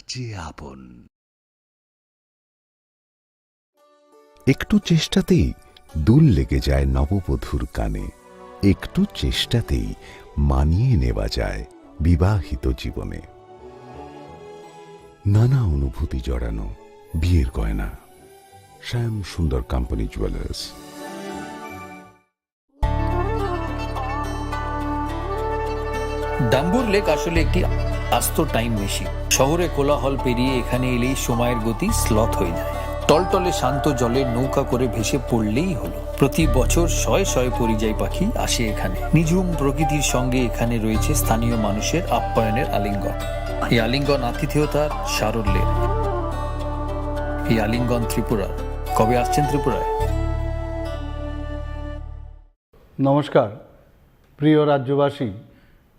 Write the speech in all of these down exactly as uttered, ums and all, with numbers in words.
যে আপন। একটু চেষ্টাতেই দুল লেগে যায় নববধূর কানে, একটু চেষ্টাতেই মানিয়ে নেওয়া যায় বিবাহিত জীবনে। নানা অনুভূতি জড়ানো বিয়ের গয়না। শ্যাম সুন্দর কোম্পানি জুয়েলার্স। ডাম্বুর লেক আসলে একটি আস্ত টাইম মেশিন। শহরে কোলাহল পেরিয়ে এখানে এলেই সময়ের গতি স্লথ হয়ে যায়। টলটলে শান্ত জলে নৌকা করে ভেসে পড়লেই হলো। প্রতি বছর শয়ে শয়ে পরিযায়ী পাখি আসে এখানে। নিঝুম প্রকৃতির সঙ্গে এখানে রয়েছে স্থানীয় মানুষের আপ্যায়নের আলিঙ্গন। এই আলিঙ্গন আতিথেয়তার সারল্যের। এই আলিঙ্গন ত্রিপুরার। কবে আসছেন ত্রিপুরায়? নমস্কার। প্রিয় রাজ্যবাসী,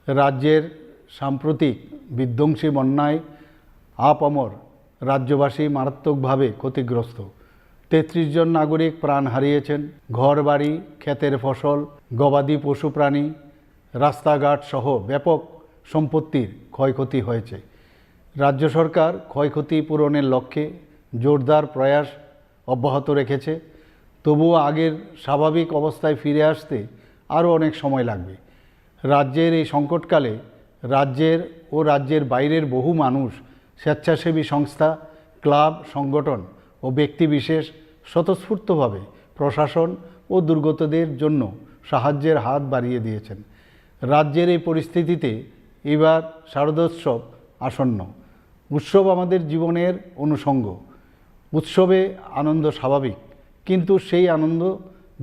রাজ্যের সাম্প্রতিক বিধ্বংসী বন্যায় আপামর রাজ্যবাসী মারাত্মকভাবে ক্ষতিগ্রস্ত। তেত্রিশ জন নাগরিক প্রাণ হারিয়েছেন। ঘরবাড়ি, ক্ষেতের ফসল, গবাদি পশুপ্রাণী, রাস্তাঘাট সহ ব্যাপক সম্পত্তির ক্ষয়ক্ষতি হয়েছে। রাজ্য সরকার ক্ষয়ক্ষতি পূরণের লক্ষ্যে জোরদার প্রয়াস অব্যাহত রেখেছে। তবুও আগের স্বাভাবিক অবস্থায় ফিরে আসতে আরও অনেক সময় লাগবে। রাজ্যের এই সংকটকালে রাজ্যের ও রাজ্যের বাইরের বহু মানুষ, স্বেচ্ছাসেবী সংস্থা, ক্লাব, সংগঠন ও ব্যক্তিবিশেষ স্বতঃস্ফূর্তভাবে প্রশাসন ও দুর্গতদের জন্য সাহায্যের হাত বাড়িয়ে দিয়েছেন। রাজ্যের এই পরিস্থিতিতে এবার শারদোৎসব আসন্ন। উৎসব আমাদের জীবনের অনুষঙ্গ। উৎসবে আনন্দ স্বাভাবিক, কিন্তু সেই আনন্দ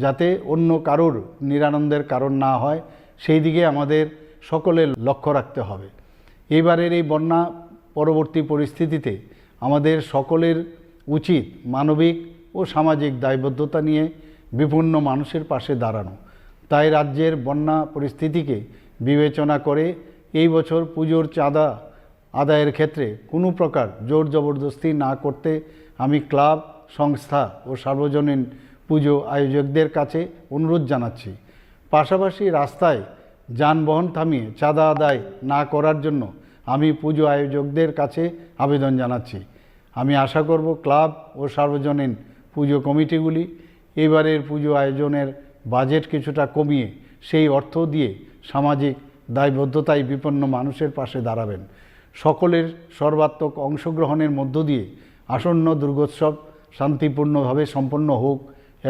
যাতে অন্য কারোর নিরানন্দের কারণ না হয়, সেই দিকে আমাদের সকলের লক্ষ্য রাখতে হবে। এইবারের এই বন্যা পরবর্তী পরিস্থিতিতে আমাদের সকলের উচিত মানবিক ও সামাজিক দায়বদ্ধতা নিয়ে বিপন্ন মানুষের পাশে দাঁড়ানো। তাই রাজ্যের বন্যা পরিস্থিতিকে বিবেচনা করে এই বছর পুজোর চাঁদা আদায়ের ক্ষেত্রে কোনো প্রকার জোর জবরদস্তি না করতে আমি ক্লাব, সংস্থা ও সার্বজনীন পুজো আয়োজকদের কাছে অনুরোধ জানাচ্ছি। পাশাপাশি রাস্তায় যানবাহন থামিয়ে চাঁদা আদায় না করার জন্য আমি পুজো আয়োজকদের কাছে আবেদন জানাচ্ছি। আমি আশা করব ক্লাব ও সার্বজনীন পুজো কমিটিগুলি এবারের পুজো আয়োজনের বাজেট কিছুটা কমিয়ে সেই অর্থ দিয়ে সামাজিক দায়বদ্ধতায় বিপন্ন মানুষের পাশে দাঁড়াবেন। সকলের সর্বাত্মক অংশগ্রহণের মধ্য দিয়ে আসন্ন দুর্গোৎসব শান্তিপূর্ণভাবে সম্পন্ন হোক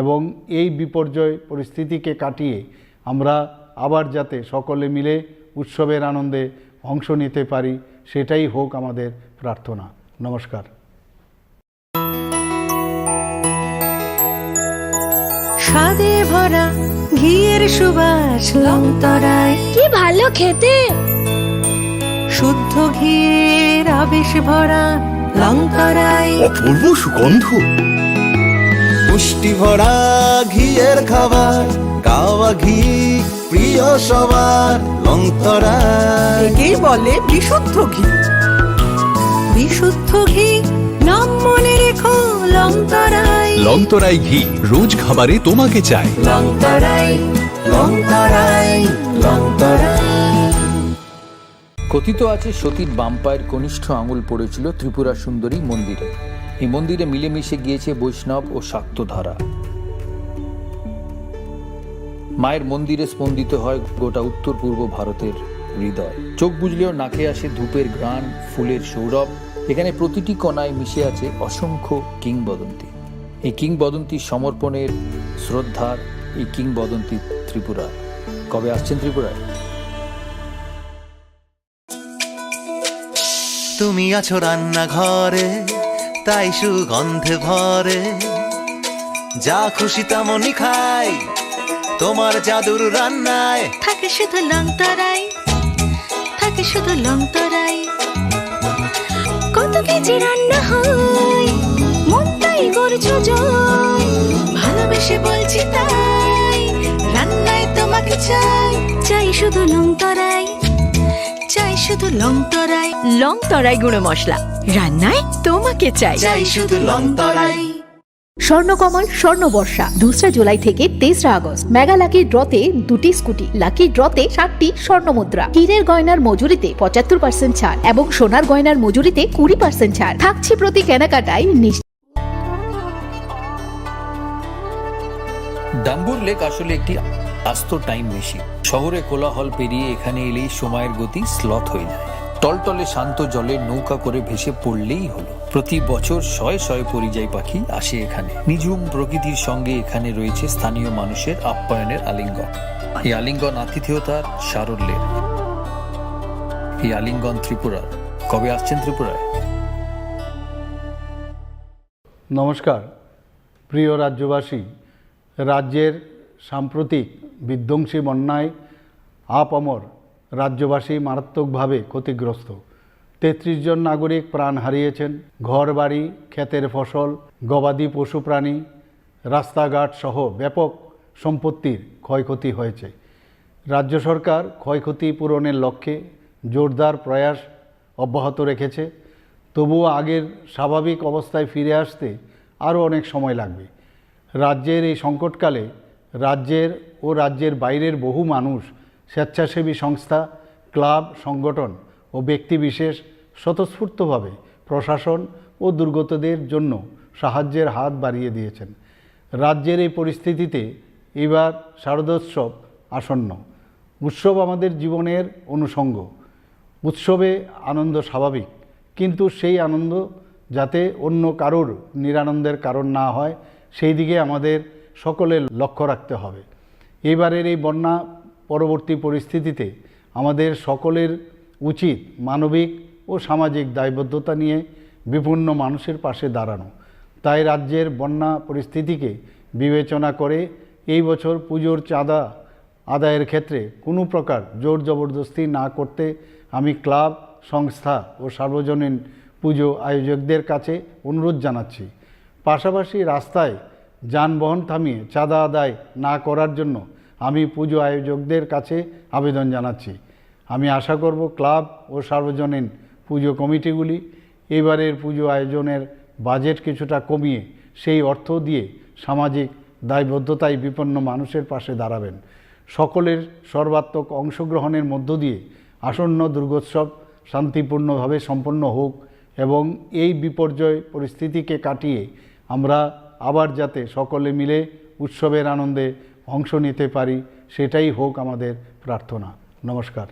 এবং এই বিপর্যয় পরিস্থিতিকে কাটিয়ে আমরা আবার যাতে সকলে মিলে উৎসবের আনন্দে অংশ নিতে পারি, সেটাই হোক আমাদের প্রার্থনা। নমস্কার। স্বাদে ভরা ঘিয়ের সুবাস লংতরাই। কি ভালো খেতে। শুদ্ধ ঘিয়ের আবেশ ভরা লংতরাই। অপূর্ব সুগন্ধ। পুষ্টি ভরা ঘিয়ের খাবার, কাওয়া ঘি প্রিয় সবার লংতরাই। একেই বলে বিশুদ্ধ ঘি। বিশুদ্ধ ঘি নাম মনে রেখো লংতরাই। লংতরাই ঘি রোজ খাবারে তোমাকে চাই। লংতরাই, লংতরাই, লংতরাই। কথিত আছে সতীর বাম পায়ের কনিষ্ঠ আঙুল পড়েছিল ত্রিপুরা সুন্দরী মন্দিরে। এই মন্দিরে মিলেমিশে গিয়েছে বৈষ্ণব ও শাক্ত ধারা। মায়ের মন্দিরে স্পন্দিত হয় গোটা উত্তর পূর্ব ভারতের হৃদয়। চোখ বুজলেও নাকে আসে ধূপের ঘ্রাণ, ফুলের সৌরভ। এখানে প্রতিটি কণায় মিশে আছে অসংখ্য কিংবদন্তি। এই কিংবদন্তি সমর্পণের, শ্রদ্ধার এই কিংবদন্তি ত্রিপুরার। কবে আসছেন ত্রিপুরায়? তুমি আছো রান্নাঘরে, তাই সুগন্ধে ভরে। যা খুশি তেমনই খাই তোমার জাদুর রান্নায়। থাকে শুধু লংতরাই, থাকে শুধু লংতরাই। কত কেজি রান্না হয়, মনটাই করছো জয়। ভালোবেসে বলছি তাই, রান্নায় তোমাকে চাই। চাই শুধু লংতরাই, চাই শুধু লংতরাই। লংতরাই গুঁড়ো মশলা, রান্নায় তোমাকে চাই। চাই শুধু লংতরাই। স্বর্ণকমল স্বর্ণ বর্ষা দুসরা জুলাই থেকে তেসরা আগস্ট। মেগা লাকি ড্রতে দুটি স্কুটি, লাকি ড্রতে সাতটি স্বর্ণ মুদ্রা, হীরের গয়নার মজুরিতে পঁচাত্তর পার্সেন্ট ছাড় এবং সোনার গয়নার মজুরিতে কুড়ি পার্সেন্ট ছাড় থাকছে প্রতি কেনাকাটায়। নিশ্চিত। ডাম্বুর লেক আসলে একটি আস্ত টাইম মেশিন। শহরে কোলাহল পেরিয়ে এখানে এলেই সময়ের গতি স্লথ হয়ে যায়। টলটলে শান্ত জলে নৌকা করে ভেসে পড়লেই হলো। প্রতি বছর শয়ে শয়ে পরিযায়ী পাখি আসে এখানে। নিঝুম প্রকৃতির সঙ্গে এখানে রয়েছে স্থানীয় মানুষের আপ্যায়নের আলিঙ্গন। এই আলিঙ্গন আতিথেয়তার সারল্যের। এই আলিঙ্গন ত্রিপুরার। কবে আসছেন ত্রিপুরায়? নমস্কার, প্রিয় রাজ্যবাসী। রাজ্যের সাম্প্রতিক বিধ্বংসী বন্যায় আপামর রাজ্যবাসী মারাত্মকভাবে ক্ষতিগ্রস্ত। তেত্রিশ জন নাগরিক প্রাণ হারিয়েছেন। ঘরবাড়ি, ক্ষেতের ফসল, গবাদি পশুপ্রাণী, রাস্তাঘাট সহ ব্যাপক সম্পত্তির ক্ষয়ক্ষতি হয়েছে। রাজ্য সরকার ক্ষয়ক্ষতি পূরণের লক্ষ্যে জোরদার প্রয়াস অব্যাহত রেখেছে। তবুও আগের স্বাভাবিক অবস্থায় ফিরে আসতে আরও অনেক সময় লাগবে। রাজ্যের এই সংকটকালে রাজ্যের ও রাজ্যের বাইরের বহু মানুষ, স্বেচ্ছাসেবী সংস্থা, ক্লাব, সংগঠন ও ব্যক্তিবিশেষ স্বতঃস্ফূর্তভাবে প্রশাসন ও দুর্গতদের জন্য সাহায্যের হাত বাড়িয়ে দিয়েছেন। রাজ্যের এই পরিস্থিতিতে এবার শারদোৎসব আসন্ন। উৎসব আমাদের জীবনের অনুষঙ্গ। উৎসবে আনন্দ স্বাভাবিক, কিন্তু সেই আনন্দ যাতে অন্য কারোর নিরানন্দের কারণ না হয়, সেই দিকে আমাদের সকলের লক্ষ্য রাখতে হবে। এইবারের এই বন্যা পরবর্তী পরিস্থিতিতে আমাদের সকলের উচিত মানবিক ও সামাজিক দায়বদ্ধতা নিয়ে বিপন্ন মানুষের পাশে দাঁড়ানো। তাই রাজ্যের বন্যা পরিস্থিতিকে বিবেচনা করে এই বছর পুজোর চাঁদা আদায়ের ক্ষেত্রে কোনো প্রকার জোর জবরদস্তি না করতে আমি ক্লাব, সংস্থা ও সার্বজনীন পুজো আয়োজকদের কাছে অনুরোধ জানাচ্ছি। পাশাপাশি রাস্তায় যানবাহন থামিয়ে চাঁদা আদায় না করার জন্য আমি পুজো আয়োজকদের কাছে আবেদন জানাচ্ছি। আমি আশা করব ক্লাব ও সার্বজনীন পুজো কমিটিগুলি এবারের পুজো আয়োজনের বাজেট কিছুটা কমিয়ে সেই অর্থ দিয়ে সামাজিক দায়বদ্ধতায় বিপন্ন মানুষের পাশে দাঁড়াবেন। সকলের সর্বাত্মক অংশগ্রহণের মধ্য দিয়ে আসন্ন দুর্গোৎসব শান্তিপূর্ণভাবে সম্পন্ন হোক এবং এই বিপর্যয় পরিস্থিতিকে কাটিয়ে আমরা আবার যাতে সকলে মিলে উৎসবের আনন্দে অংশ নিতে পারি, সেটাই হোক আমাদের প্রার্থনা। নমস্কার।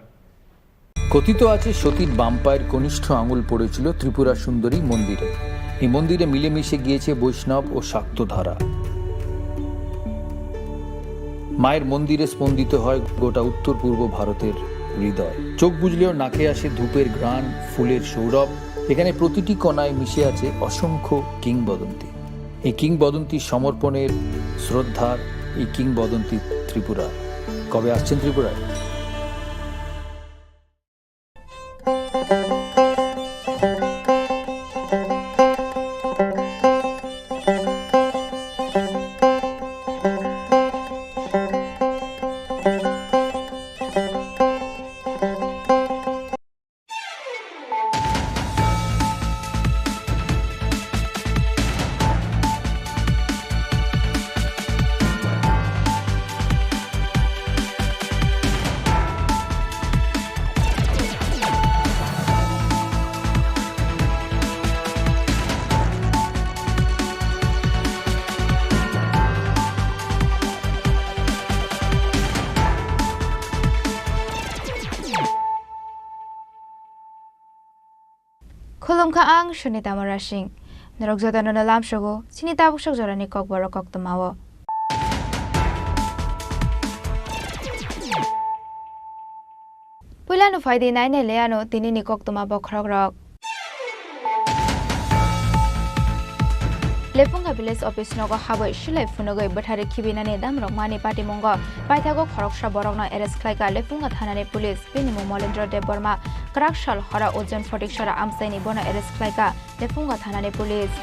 কথিত আছে, সতীর বাম পায়ের কনিষ্ঠ আঙুল পড়েছিল ত্রিপুরা সুন্দরী মন্দিরে। এই মন্দিরে মিলেমিশে গিয়েছে বৈষ্ণব ও শাক্ত ধারা। মায়ের মন্দিরে স্পন্দিত হয় গোটা উত্তর পূর্ব ভারতের হৃদয়। চোখ বুজলেও নাকে আসে ধূপের ঘ্রাণ, ফুলের সৌরভ। এখানে প্রতিটি কণায় মিশে আছে অসংখ্য কিংবদন্তি। এই কিংবদন্তি সমর্পণের, শ্রদ্ধার এই কিংবদন্তি ত্রিপুরা। কবে আসছেন ত্রিপুরায়? Khulumkha, ang Sunita Murasing. Norok jotono no lamsogo chini tabuk sok jorani kokborok koktwmao. Puilano phaidi nainai le ano tinini koktwma bokhorokrok. Lephunga village office nogo habwi silai phunugwi bwthari khibinani damrokmani patimungo paithago khoroksa borokno arrest khlaikha Lephunga thanani police. Bini mung Molendra Debbarma. Kwrak sal hora Ojon Photiksora amchaini bono arrest khlaikha Lephunga thanani police.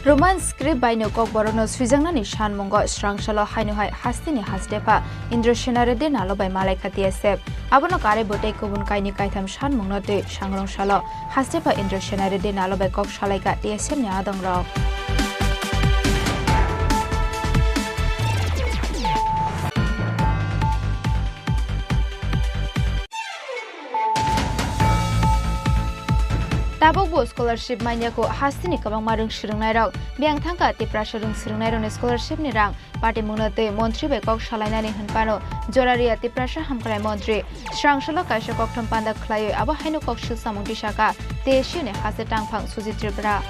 Roman script bai no kokborokno swijaknani sanmungo swrangsalo haino hai hasteni hastepha Indra Sena Reddy nalo bai malaikha T S F. Abono karwi bo tei kubun kainwi kaitham sanmungno twi sangrong salo hastepha Indra Sena Reddy nalo bai kok salaikha T S F ni adongrok. Tabukbo scholarship manya kho hasteni kwbangma rwng swrwngnairok. Biyang thangkha Tiprasa rwng swrwngnairokni scholarship ni rang patimungno twi montri bai kok salainani hwnphano jora riya Tiprasa hamkrai montri. Swrangsalo kaisa kokthom panda khlaiwi abo haino kok silsamung tisaka T S U ni haste tangphang Sujit Tripura.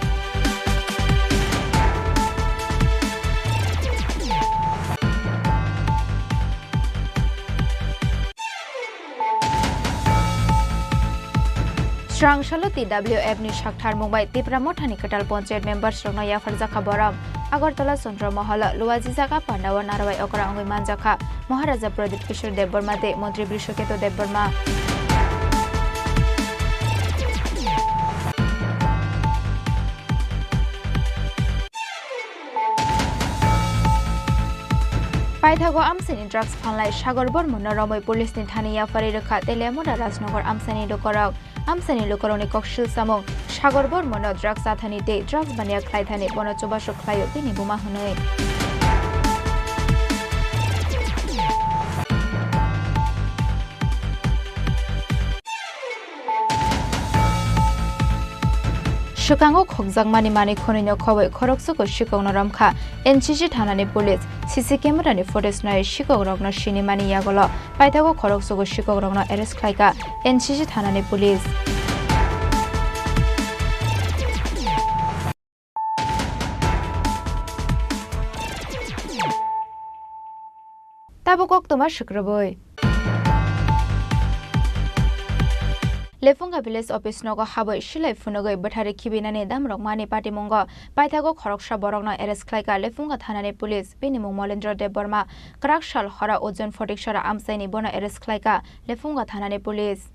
Swrangsalo T W F ni saktharmung bai Tipra Mothani kwtal ponchayat members rokno yapharjakha borom. Agartala Chandra Moholo luaji jaga pandao narwai okra wngwi manjakha Maharaja Pradyut Kishore Debbarma tei Montri Brishaketu Debbarma. Paithago amchaini drugs phalnai Sagar Bormono romwi police ni thani yapharwi rwkha Teliamura Rajnagar amchaini lukurok. Amchaini lukurokni koksil samung Sagar Bormono drugs chathani tei drugs baniya khlaithani bono chubachu khlaio bini buma hwnwi. Swkango khokjakmani manwi khwnwino khobwi khoroksugo sikokno romkha N C C thanani police. C C camera ni footage nai sikokrokno sinimani yagulo paithago khoroksugo sikokrokno arrest khlaikha N C C thanani police. Tabuk koktwma swkrwbwi. Lephunga village office nogo habwi silai phunugwi bwthari khibinani damrokmani patimungo paithago khoroksa borokno arrest khlaikha Lephunga thanani police. Bini mung Molendra Debbarma. Kwrak sal hora Ojon Photiksora amchaini bono arrest khlaikha Lephunga thanani police.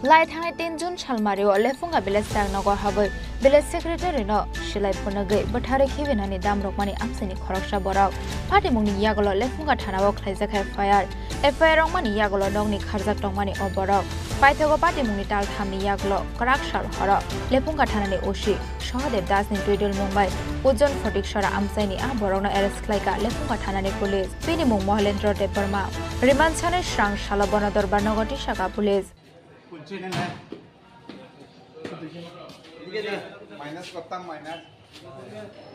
Lai thangnai tin June salmario Lephunga village tak nogo habwi village secretary no silai phunugwi bwthari khibinani damrokmani amchaini khoroksa borok. Patimungni yagulo Lephunga thanao khlaijak F I R. F I R wngmani yagulo nokni kharjak tongmani o borok. Paithago patimungni tal thamni yagulo kwrak sal horo Lephunga thanani O C Sahadev Das ni twidulmung bai Ojon Photiksora amchaini a borokno arrest khlaikha Lephunga thanani police. Bini mung Mohalendra Debbarma. Remand sanai swrang salo bono dorbar nogo tisaka police.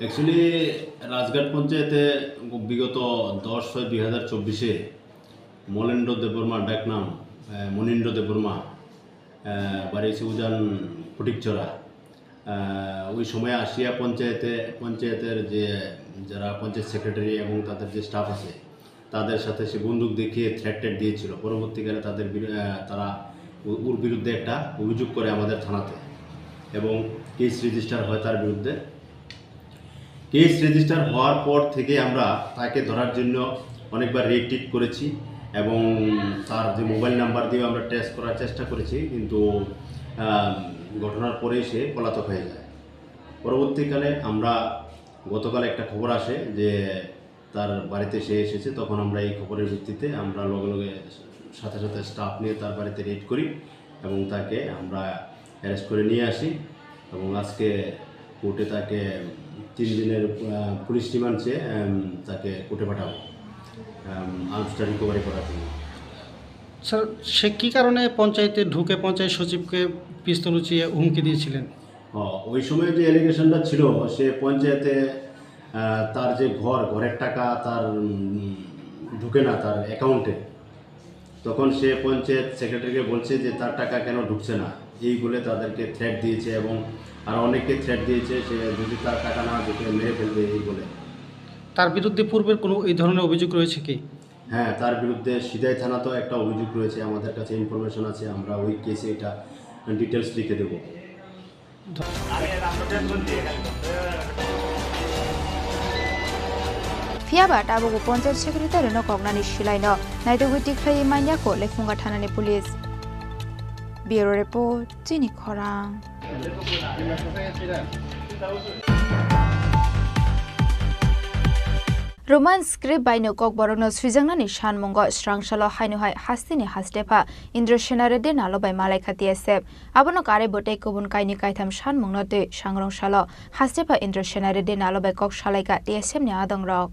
Actually, Rajghat পঞ্চায়েতে বিগত দশ ছয় দুই হাজার চব্বিশে মলেন্দ্র দেববর্মা, ডাকনাম, আহ, মনীন্দ্র দেববর্মা, আহ, বাড়ি হচ্ছে উজান ফটিকছড়া। আহ, ওই সময় আসিয়া পঞ্চায়েতে, পঞ্চায়েতের যে, যারা পঞ্চায়েত সেক্রেটারি এবং তাদের যে স্টাফ আছে, তাদের সাথে সে বন্দুক দেখিয়ে থ্রেট ট্রেট দিয়েছিল। পরবর্তীকালে তাদের বিরু-, আহ, তারা ও-, ওর বিরুদ্ধে একটা অভিযোগ করে আমাদের থানাতে এবং কেস রেজিস্টার হয় তার বিরুদ্ধে। কেস রেজিস্টার হওয়ার পর থেকে আমরা তাকে ধরার জন্য অনেকবার রেড টিট করেছি এবং তার যে মোবাইল নাম্বার দিয়েও আমরা ট্রেস করার চেষ্টা করেছি, কিন্তু, আহ, ঘটনার পরেই সে পলাতক হয়ে যায়। পরবর্তীকালে আমরা গতকাল একটা খবর আসে যে তার বাড়িতে সে এসেছে, তখন আমরা এই খবরের ভিত্তিতে আমরা লগে লগে সাথে সাথে স্টাফ নিয়ে তার বাড়িতে রেড করি এবং তাকে আমরা অ্যারেস্ট করে নিয়ে আসি এবং আজকে কোর্টে তাকে তিন দিনের, আহ, পুলিশ রিমান্ড চেয়ে, আম, তাকে কোর্টে পাঠাবো, আম, আর্মসটা রিকভারি করার জন্য। স্যার, সে কি কারণে পঞ্চায়েতে ঢুকে পঞ্চায়েত সচিবকে পিস্তল উঁচিয়ে হুমকি দিয়েছিলেন? ও, ওই সময় যে অ্যালিগেশনটা ছিল, সে পঞ্চায়েতে, আহ, তার যে ঘর, ঘরের টাকা তার, উম, ঢুকে না তার অ্যাকাউন্টে। তখন সে পঞ্চায়েত সেক্রেটারিকে বলছে যে তার টাকা কেন ঢুকছে না, এই বলে তাদেরকে থ্রেট দিয়েছে এবং আর অনেককে থ্রেট দিয়েছে, সে যদি তার টাকা না ঢুকে মেরে ফেলবে এই বলে। তার বিরুদ্ধে পূর্বের কোনো এই ধরনের অভিযোগ রয়েছে কি? হ্যাঁ, তার বিরুদ্ধে সিদাই থানাতেও একটা অভিযোগ রয়েছে, আমাদের কাছে ইনফরমেশন আছে, আমরা ওই কেসে এটা ডিটেলস লিখে দেবো। Phiya ba tabukbo Panchayat Secretary no koknani silai no naitugwi tikhlaiwi manya kho Lephunga Thana ni police. Bureau Report, Chini Khorang. Roman script bai no Kokborok no swijaknani sanmungo srangsalo haino hai hasteni hastepha Indra Sena Reddy nalo bai malaikha T S F. Abono karwi bo tei kubun kainwi kaitham sanmungno twi sangrong salo hastepha Indra Sena Reddy nalo bai kok salaikha T S F ni adongrok.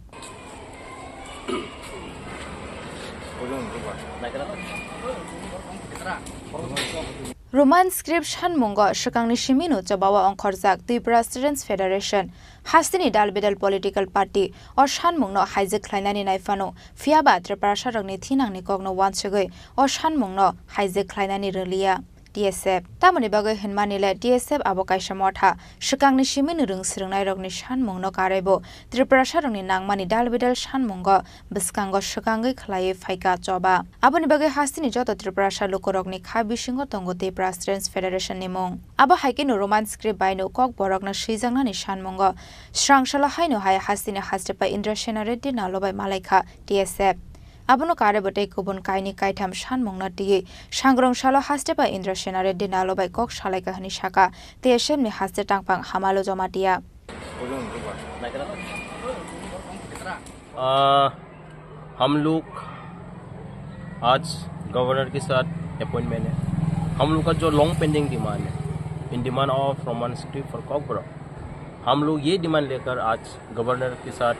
Roman script sanmungo swkangni simino chobao ongkhorjak Tripura Students Federation, hasteni dal bidal political party o sanmungno haijak khlainani naiphano, phiya ba Tiprasarokni thinangni kokno uansugwi o sanmungno haijak khlainani rwliya. T S F. Tamoni bagwi hwnmani le T S F abo kaisa motha, swkangni simini rwng swrwngnairokni sanmungno karwi bo Tiprasarokni nangmani dal bidal sanmungo bwskango swkangwi khlaiwi phaikha choba. Aboni bagwi hasteni joto Tiprasa lukurokni kha bisingo tongo Tipra Students Federation ni mung. Abo hai kheno Roman script bai no Kokborokno swijaknani sanmungo srangsalo haino hai hasteni hastepha Indra Sena Reddy nalo bai malaikha T S F. Abono karwi bo tei kubun kainwi kaitham sanmungno twiwi sangrong salo hastepha Indra Sena Reddy nalo bai kok salaikha hwnwi sakha T S F ni haste tangphang Hamalu Jamatia. आ, हम लोग आज गवर्नर के साथ अपॉइंटमेंट है। हम लोग का जो लॉन्ग पेंडिंग डिमांड है, in demand of Roman script for कॉकबरॉक, हम लोग ये डिमांड लेकर आज गवर्नर के साथ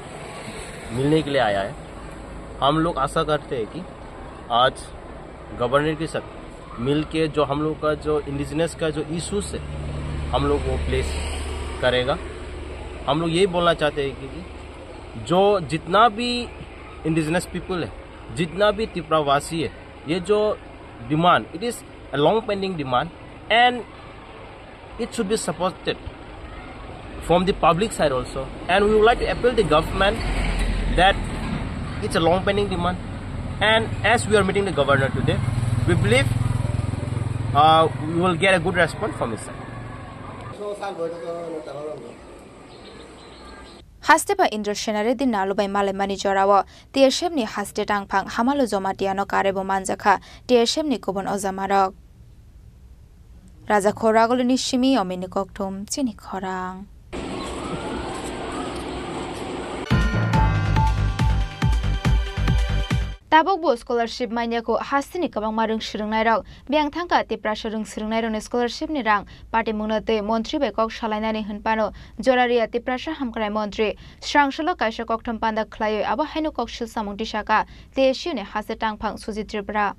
मिलने के लिए आया है। हम लोग आशा करते हैं कि आज गवर्नर के साथ मिल के जो हम लोग का जो इंडिजिनस का जो इशूज़ है, हम लोग वो प्लेस करेगा। हम लोग यही बोलना चाहते हैं कि, कि जो जितना भी इंडिजिनस पीपल है, जितना भी त्रिपुरावासी है, ये जो demand, it is a long pending demand and it should be supported from the public side also. And we would like to appeal the government that it's a long pending demand. And as we are meeting the governor today, we believe, uh, we will get a good response from his side. Hastepha Indra Sena Reddy nalo bai malaimani jorao T S F ni haste tangphang Hamalu Jamatia no karwi bo manjakha T S F ni kubun ojamarok. Raja Khoragulini simi omini kokthum chini khorang. Tabuk bo scholarship manya kho hasteni kwbangma rwng swrwngnairok. Biyang thangkha Tiprasa rwng swrwngnairokni scholarship ni rang patimungno twi montri bai kok salainani hwnphano jora riya Tiprasa hamkrai montri. Srangsalo kaisa kokthom panda khlaiwi abo haino kok sil samung tisaka T S U ni haste tangphang Sujit Tripura.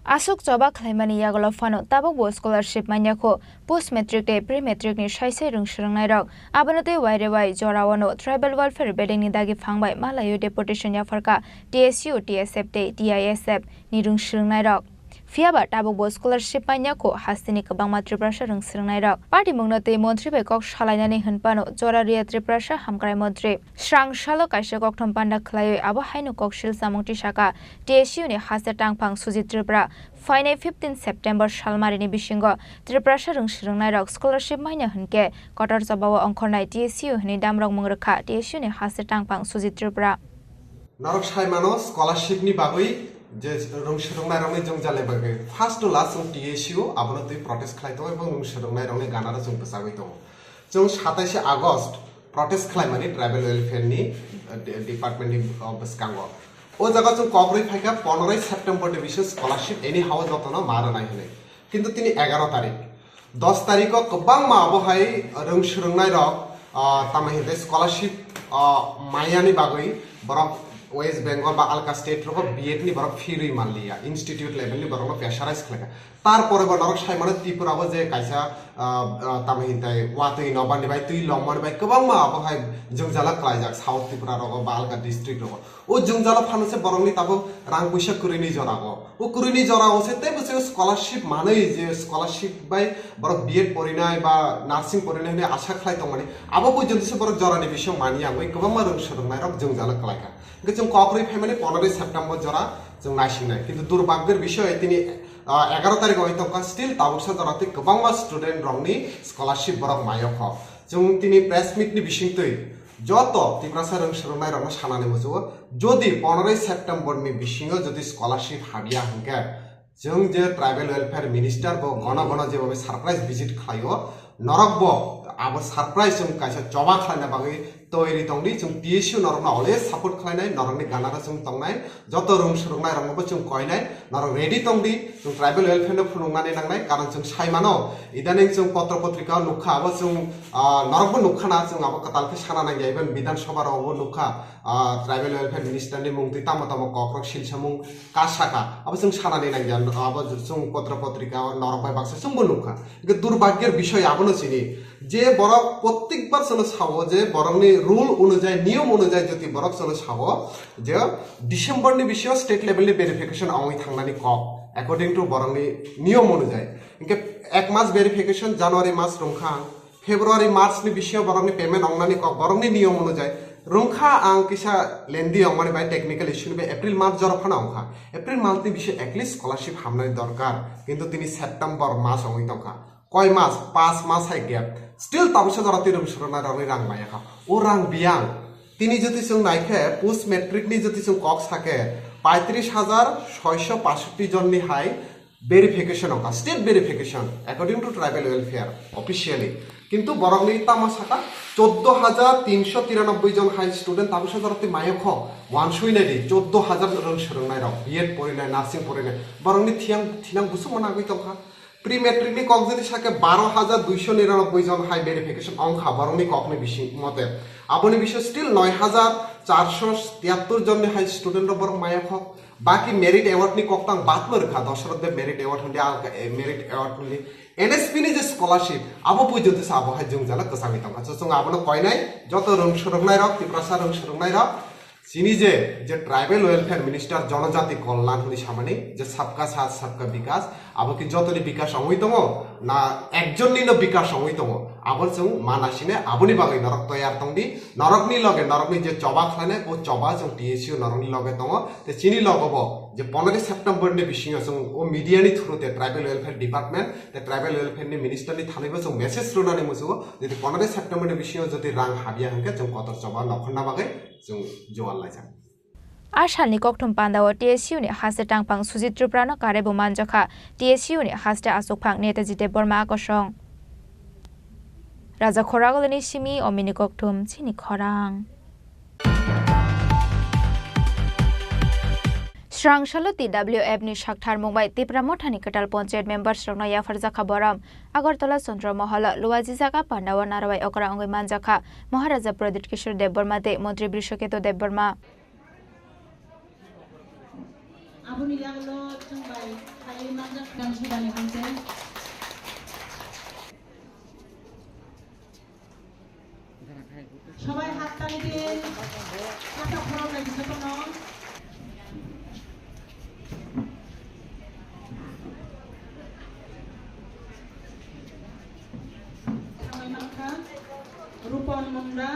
Aswk choba khlaimani yagulo phano tabukbo scholarship manya kho post matric tei pre matric ni sai sai rwng swrwngnairok. Abono tei waire wai jorao no tribal welfare building ni dagi phang bai malaiwi deputation yapharkha T S U, T S F tei T I S F ni rwng swrwngnairok. Phiya ba tabukbo scholarship manya kho hasteni kwbangma Tiprasa rwng swrwngnairok. Patimungno tei montri bai kok salainani hwnphano jora riya Tiprasa hamkrai montri. Srangsalo kaisa kokthom panda khlaiwi abo haino kok sil samung tisaka T S U ni haste tangphang Sujit Tripura. Phainai fifteen September salmarini bisingo Tiprasa rwng swrwngnairok scholarship manya hwnkhe kotor chobao ongkhornai T S U hwnwi damrok mung rwkha T S U ni haste tangphang Sujit Tripura. Norok sai mano scholarship ni bagwi je rwng swrwngnairokni jwngjal ni bagwi first to last chwng T S U abono twi protest khlai tongo ebong rwng swrwngnairokni ganaro chwng bwchagwi tongo. Chwng satais August protest khlaimani tribal welfare ni, uh, de-, department ni, uh, bwskango. O jaga chwng kok rwi phaikha pondroi September ni bising scholarship anyhow jotono ma rwnai hwnwi. Kintu tini egaro tarik, dos tarikh o kwbangma abo hai rwng swrwngnairok, uh, tamo hinte scholarship, uh, mayani bagwi borok West Bengal ba alka state rogo B Ed ni borok fee rwi manliya, institute level ni borokno pressurize khlaikha. Tarpore bo norok sai mano Tripura o je kaisa, ah, ah, tamo hintai watwi nokbar ni bai twi longmani bai kwbangma abo hai jwngjalo klaijak South Tripura rogo ba alka district rogo. O jwngjalo phano se borokni tabuk rang puisa kwrwini jora o. O kwrwini jora o se tei bwswk scholarship manwi je scholarship bai borok B Ed porinai ba nursing porinai hwnwi asa khlai tongmani. Abo porjonto se borok jorani bising mani wngwi kwbangma rwng swrwngnairok jwngjalo klaikha. Hwnkhe chwng kok rwi phaimani pondroi September jora chwng naisingnai. Kintu durbagyor bisoi tini, ah, egaro tarikh oi tongkha, still tabuksa jora tei kwbangma student rokni scholarship borok mayo kho. Chwng tini press meet ni bisingtwi joto Tiprasa rwng swrwngnairokno sanani muchungo, jodi poneroy September ni bisingo jodi scholarship habya hwnkhe, chwng je tribal welfare minister bo gono gono jebobe surprise visit khlaio, norok bo abo surprise chwng kaisa choba khlaina bagwi toiri tongdi. Chwng T S U norokno always support khlainai, norokni ganaro chwng tongnai, joto rwng swrwngnairokno bo chwng koinai, norok ready tongdi, chwng tribal welfare no phunuknani nangnai, karon chwng sai mano, idaning chwng potro potrika nukha, abo chwng, ah, norokbo nukha na, chwng abo kwtal khe sana nangya, even Bidhan Sabha rogo nukha, ah, tribal welfare minister ni mung twi tamo tamo kokrok silsamung kasaka, abo chwng sanani nangya, abo chwng potro potrika o norok bai baksa chwngbo nukha. Hingke durbhagyor bisoi abono chini, je borok prottekbar chwngno sao je borokni rule onujai, niyom onujai jodi borok chwngno sao je December ni bisingo state level ni verification ongwi thangnani kok, according to borokni niyom onujai. Hingke ek mas verification, January mas rwngkha, February, March ni bisingo borokni payment ongnani kok, borokni niyom onujai rwngkha. Ang kisa lengthy ongmani bai technical issue ni bai April, March jora phano ongkha. April month ni bisingo at least scholarship hamnani dorkar, kintu tini September mas ongwi tongkha. Koi mas? Pas mas hai gap. Still tabuksa jora twi rwng swrwngnairokni rang maya kha. O rang biyang. Tini jodi chwng naikhe post matric ni jodi chwng kok sakhe paitris hajar soisho pashotti jonni hai verification ongkha, state verification according to tribal welfare officially. Kintu borokni tamo saka choddo hajar tinsho tiranoboi jon hai student tabuksa jora twi maya kho. Wansui naidi, choddo hajar rwng swrwngnairok, B Ed porinai, nursing porinai, borokni thiyang thinang busuk managwi tongkha. Pre matric ni kok jodi sakhe baro hajar duisho niranoboi jon hai verification ongkha borokni kokni bising mote. Aboni bising still noi hajar charsho tiyattor jonni hai student rok borok maya kho. Baki merit award ni kok tang bad no rwkha, Dosarot de merit award hundi alka, eh, merit award hundi N S P ni je scholarship abo pui jodi sa abo hai jwngjala kwchangwi tongkha. So chwng abono koinai joto rwng swrwngnairok, Tiprasa rwng swrwngnairok, chini je, je tribal welfare minister, jonojati kollan hwnwi samani, je sabka saath sabka bikas, abo ki jotoni bikas ongwi tongo, na ekjonnino bikas ongwi tongo, abo chwng mana sine, aboni bagwi norok toyar tongdi, norokni loge norokni je choba khlainai, o choba chwng T S U norokni loge tongo, te chini logo bo je poneroy September ni bisingo chwng o media ni through te tribal welfare department, te tribal welfare ni minister ni thani bo chwng message rwnani muchungo, jodi poneroy September ni bisingo jodi rang habya hwnkhe chwng kotor choba nokhorna bagwi chwng jual laijak. A salni kokthum pandao T S U ni haste tangphang Sujit Tripura no karebo manjakha T S U ni haste achukphang Netaji Debbarma akosong. Raja Khoragulini simi omini kokthum chini khorang. Srangsalo T W F ni saktharmung bai Tipra Mothani kwtal ponchayat members rokno yapharjakha borom. Agartala Chandra Moholo luajijak a pandao narwai okra wngwi manjakha Maharaja Pradyut Kishore Debbarma tei Montri Brishaketu Debbarma. Aboni yagulo chwng bai khaiwi manjak Bidhan Sabha ni hwnse. Sobai hattali din. Kata khorok lai bisa kono. Thangai mankha. Rupon Munda.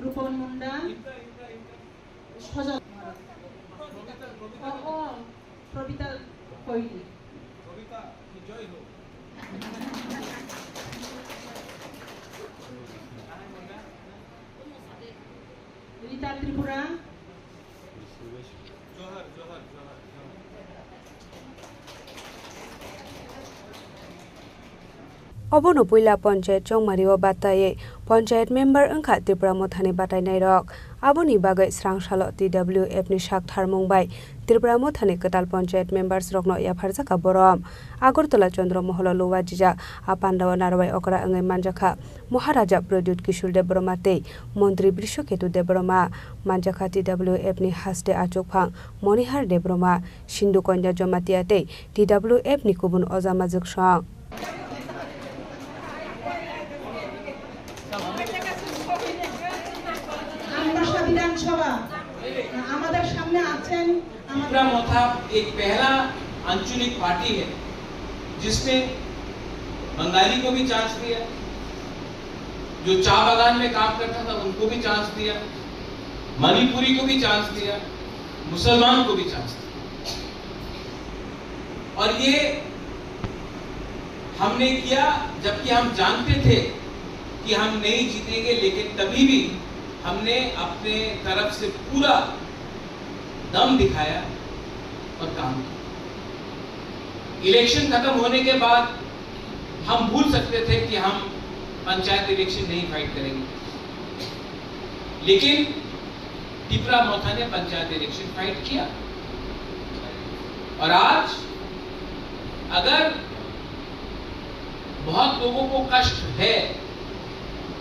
Rupon Munda. Sojol. Oh, oh. Probita Koili. Rita Tripura. Obono puila ponchayat chongmario bataiwi ponchayat member wngkha Tripura Mothani batainairok. Aboni bagwi srangsalo T W F ni saktharmung bai Tripura Mothani kwtal ponchayat members rokno yapharjakha borom. Agartala Chandra Moholo luajijak a pandao narwai okra wngwi manjakha Maharaja Pradyut Kishore Debbarma tei Montri Brishaketu Debbarma. Manjakha T W F ni haste achukphang Monihar Debbarma, Sindhu Kanya Jamatia tei T W F ni kubun oja majwksong. আমরা বিধানসভা, আমাদের সামনে আছেন আমাদের ত্রিপুরা মথা এক পহেলা আঞ্চলিক পার্টি হে, জিসনে বাঙালি কো V chance দিয়া, জো চা বাগান মে কাম করতা থা উনকো ভি চান্স দিয়া, মণিপুরি কো ভি চান্স দিয়া, মুসলমান কো ভি চান্স দিয়া। অর ইয়ে हमने किया, जबकि हम जानते थे कि हम नहीं जीतेंगे, लेकिन तभी भी हमने अपने तरफ से पूरा दम दिखाया और काम किया। इलेक्शन खत्म होने के बाद हम भूल सकते थे कि हम पंचायत इलेक्शन नहीं फाइट करेंगे, लेकिन टिपरा मोथा ने पंचायत इलेक्शन फाइट किया। और आज अगर बहुत लोगों को कष्ट है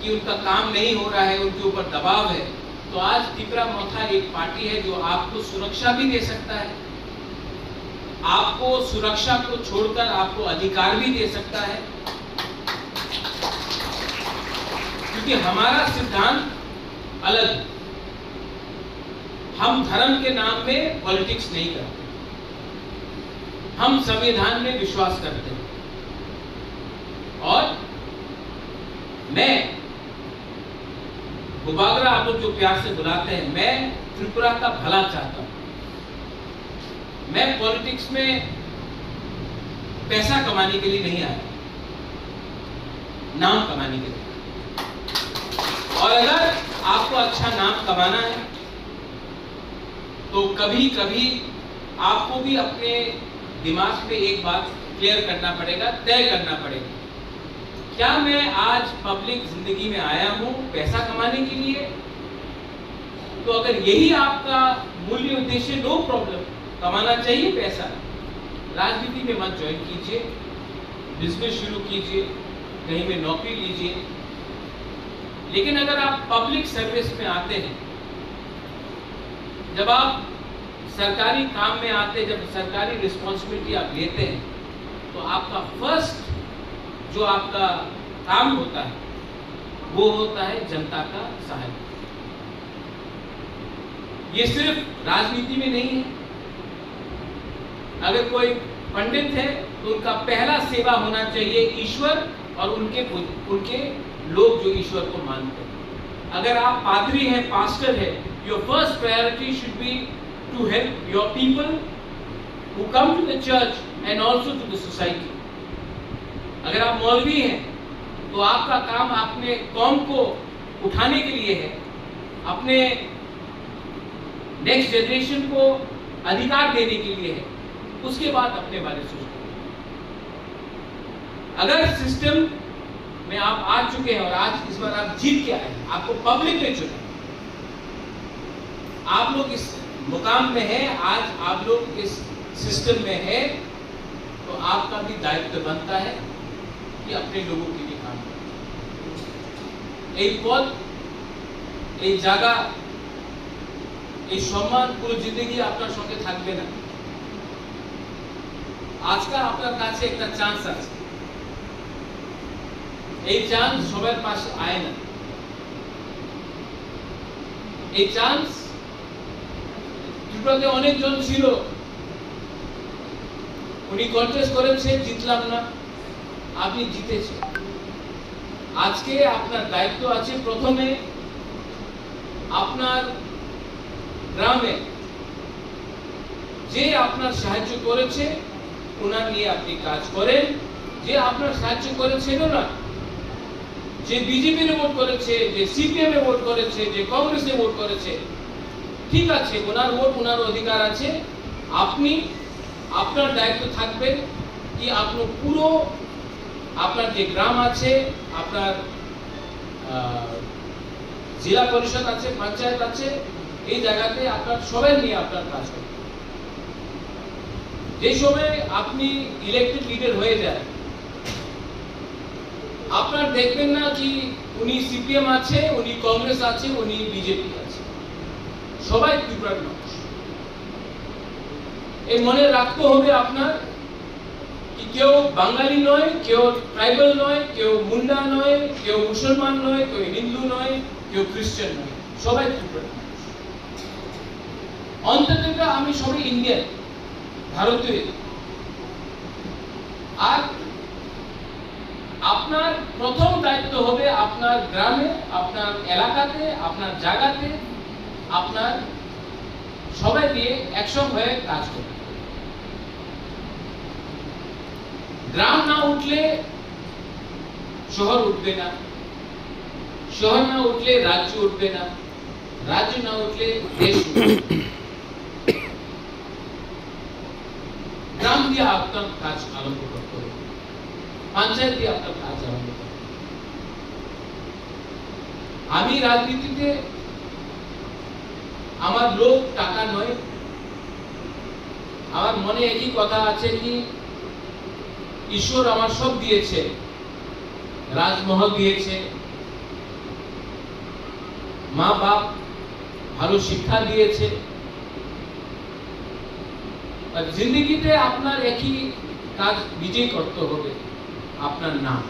कि उनका काम नहीं हो रहा है, उनके ऊपर दबाव है, तो आज टिपरा मोथा एक पार्टी है जो आपको सुरक्षा भी दे सकता है, आपको सुरक्षा को छोड़कर आपको अधिकार भी दे सकता है, क्योंकि हमारा सिद्धांत अलग है। हम धर्म के नाम में पॉलिटिक्स नहीं करते, हम संविधान में विश्वास करते हैं। और मैं, बुबागरा आप लोग जो प्यार से बुलाते हैं, मैं त्रिपुरा का भला चाहता हूँ। मैं पॉलिटिक्स में पैसा कमाने के लिए नहीं आया, नाम कमाने के लिए। और अगर आपको अच्छा नाम कमाना है, तो कभी कभी आपको भी अपने दिमाग में एक बात क्लियर करना पड़ेगा, तय करना पड़ेगा। क्या मैं आज पब्लिक जिंदगी में आया हूँ पैसा कमाने के लिए? तो अगर यही आपका मूल्य उद्देश्य, नो प्रॉब्लम, कमाना चाहिए पैसा, राजनीति में मत ज्वाइन कीजिए, बिजनेस शुरू कीजिए, कहीं में नौकरी लीजिए। लेकिन अगर आप पब्लिक सर्विस में आते हैं, जब आप सरकारी काम में आते हैं, जब सरकारी रिस्पॉन्सिबिलिटी आप लेते हैं, तो आपका फर्स्ट जो आपका काम होता है, वो होता है जनता का सहायता। ये सिर्फ राजनीति में नहीं है। अगर कोई पंडित है, तो उनका पहला सेवा होना चाहिए ईश्वर और उनके बुद्ध, उनके लोग जो ईश्वर को मानते हैं। अगर आप पादरी हैं, पास्टर है, your first priority should be to help your people who come to the church and also to the society. अगर आप मौलवी हैं, तो आपका काम अपने कौम को उठाने के लिए है, अपने नेक्स्ट जनरेशन को अधिकार देने के लिए है, उसके बाद अपने बारे सोचना। अगर सिस्टम में आप आ चुके हैं और आज इस बार आप जीत के आए हैं, आपको पब्लिक ने चुना, आप लोग इस मुकाम में हैं, आज आप लोग इस सिस्टम में हैं, तो आपका भी दायित्व बनता है कि अपने लोगों के लिए काम करें। এই পদ, এই জায়গা, এই সম্মান পুরো জিন্দেগি আপনার সঙ্গে থাকবে না। আজকাল আপনার কাছে একটা চান্স আছে, এই চান্স সবার পাশে আয় না। এই চান্স ত্রিপুরাতে অনেকজন ছিল, উনি কন্টেস্ট করেছে, জিতলাম না, আপনি জিতেছেন। আজকে আপনার দায়িত্ব আছে প্রথমে আপনার গ্রামে যে আপনার সাহায্য করেছে, ওনার নিয়ে আপনি কাজ করেন। যে আপনার সাহায্য করেছিল না, যে বিজেপির ভোট করেছে, যে সিপিএম এ ভোট করেছে, যে কংগ্রেসে ভোট করেছে, ঠিক আছে, ওনার ভোট, ওনার অধিকার আছে। আপনি, আপনার দায়িত্ব থাকবে কি আপনি পুরো আপনার যে গ্রাম আছে, আপনার আহ, জেলা পরিষদ আছে, পঞ্চায়েত আছে, এই জায়গাতে আপনার সবাই নিয়ে আপনার কাজ করতে হবে। যে সময় আপনি ইলেক্টেড লিডার হয়ে যায়, আপনার দেখবেন না কি উনি সিপিএম আছে, উনি কংগ্রেস আছে, উনি বিজেপি আছে, সবাই ত্রিপুরার মানুষ। এই মনে রাখতে হবে আপনার কি কেউ বাঙালি নয়, কেউ ট্রাইবাল নয়, কেউ মুন্ডা নয়, কেউ মুসলমান নয়, কেউ হিন্দু নয়, কেউ খ্রিস্টান নয়, সবাই ত্রিপুরার মানুষ। অন্তত আমি সবাই ইন্ডিয়ান, ভারতীয়। আর আপনার প্রথম দায়িত্ব হবে আপনার গ্রামে, আপনার এলাকাতে, আপনার জায়গাতে, আপনার সবাই দিয়ে একসঙ্গে হয়ে কাজ করতে। গ্রাম না উঠলে শহর উঠবে না, শহর না উঠলে রাজ্য উঠবে না, রাজ্য না উঠলে দেশ উঠবে না। গ্রাম দিয়ে আপনার কাজ আরম্ভ করতে হবে, পঞ্চায়েত দিয়ে আপনার কাজ আরম্ভ করতে হবে। আমি রাজনীতিতে আমার লোভ টাকা নয়, আমার মনে একই কথা আছে কি ঈশ্বর আমার সব দিয়েছে, রাজমহল দিয়েছে, মা বাপ ভালো শিক্ষা দিয়েছে। আর জিন্দেগিতে আপনার একই কাজ নিজেই করতে হবে, আপনার নাম।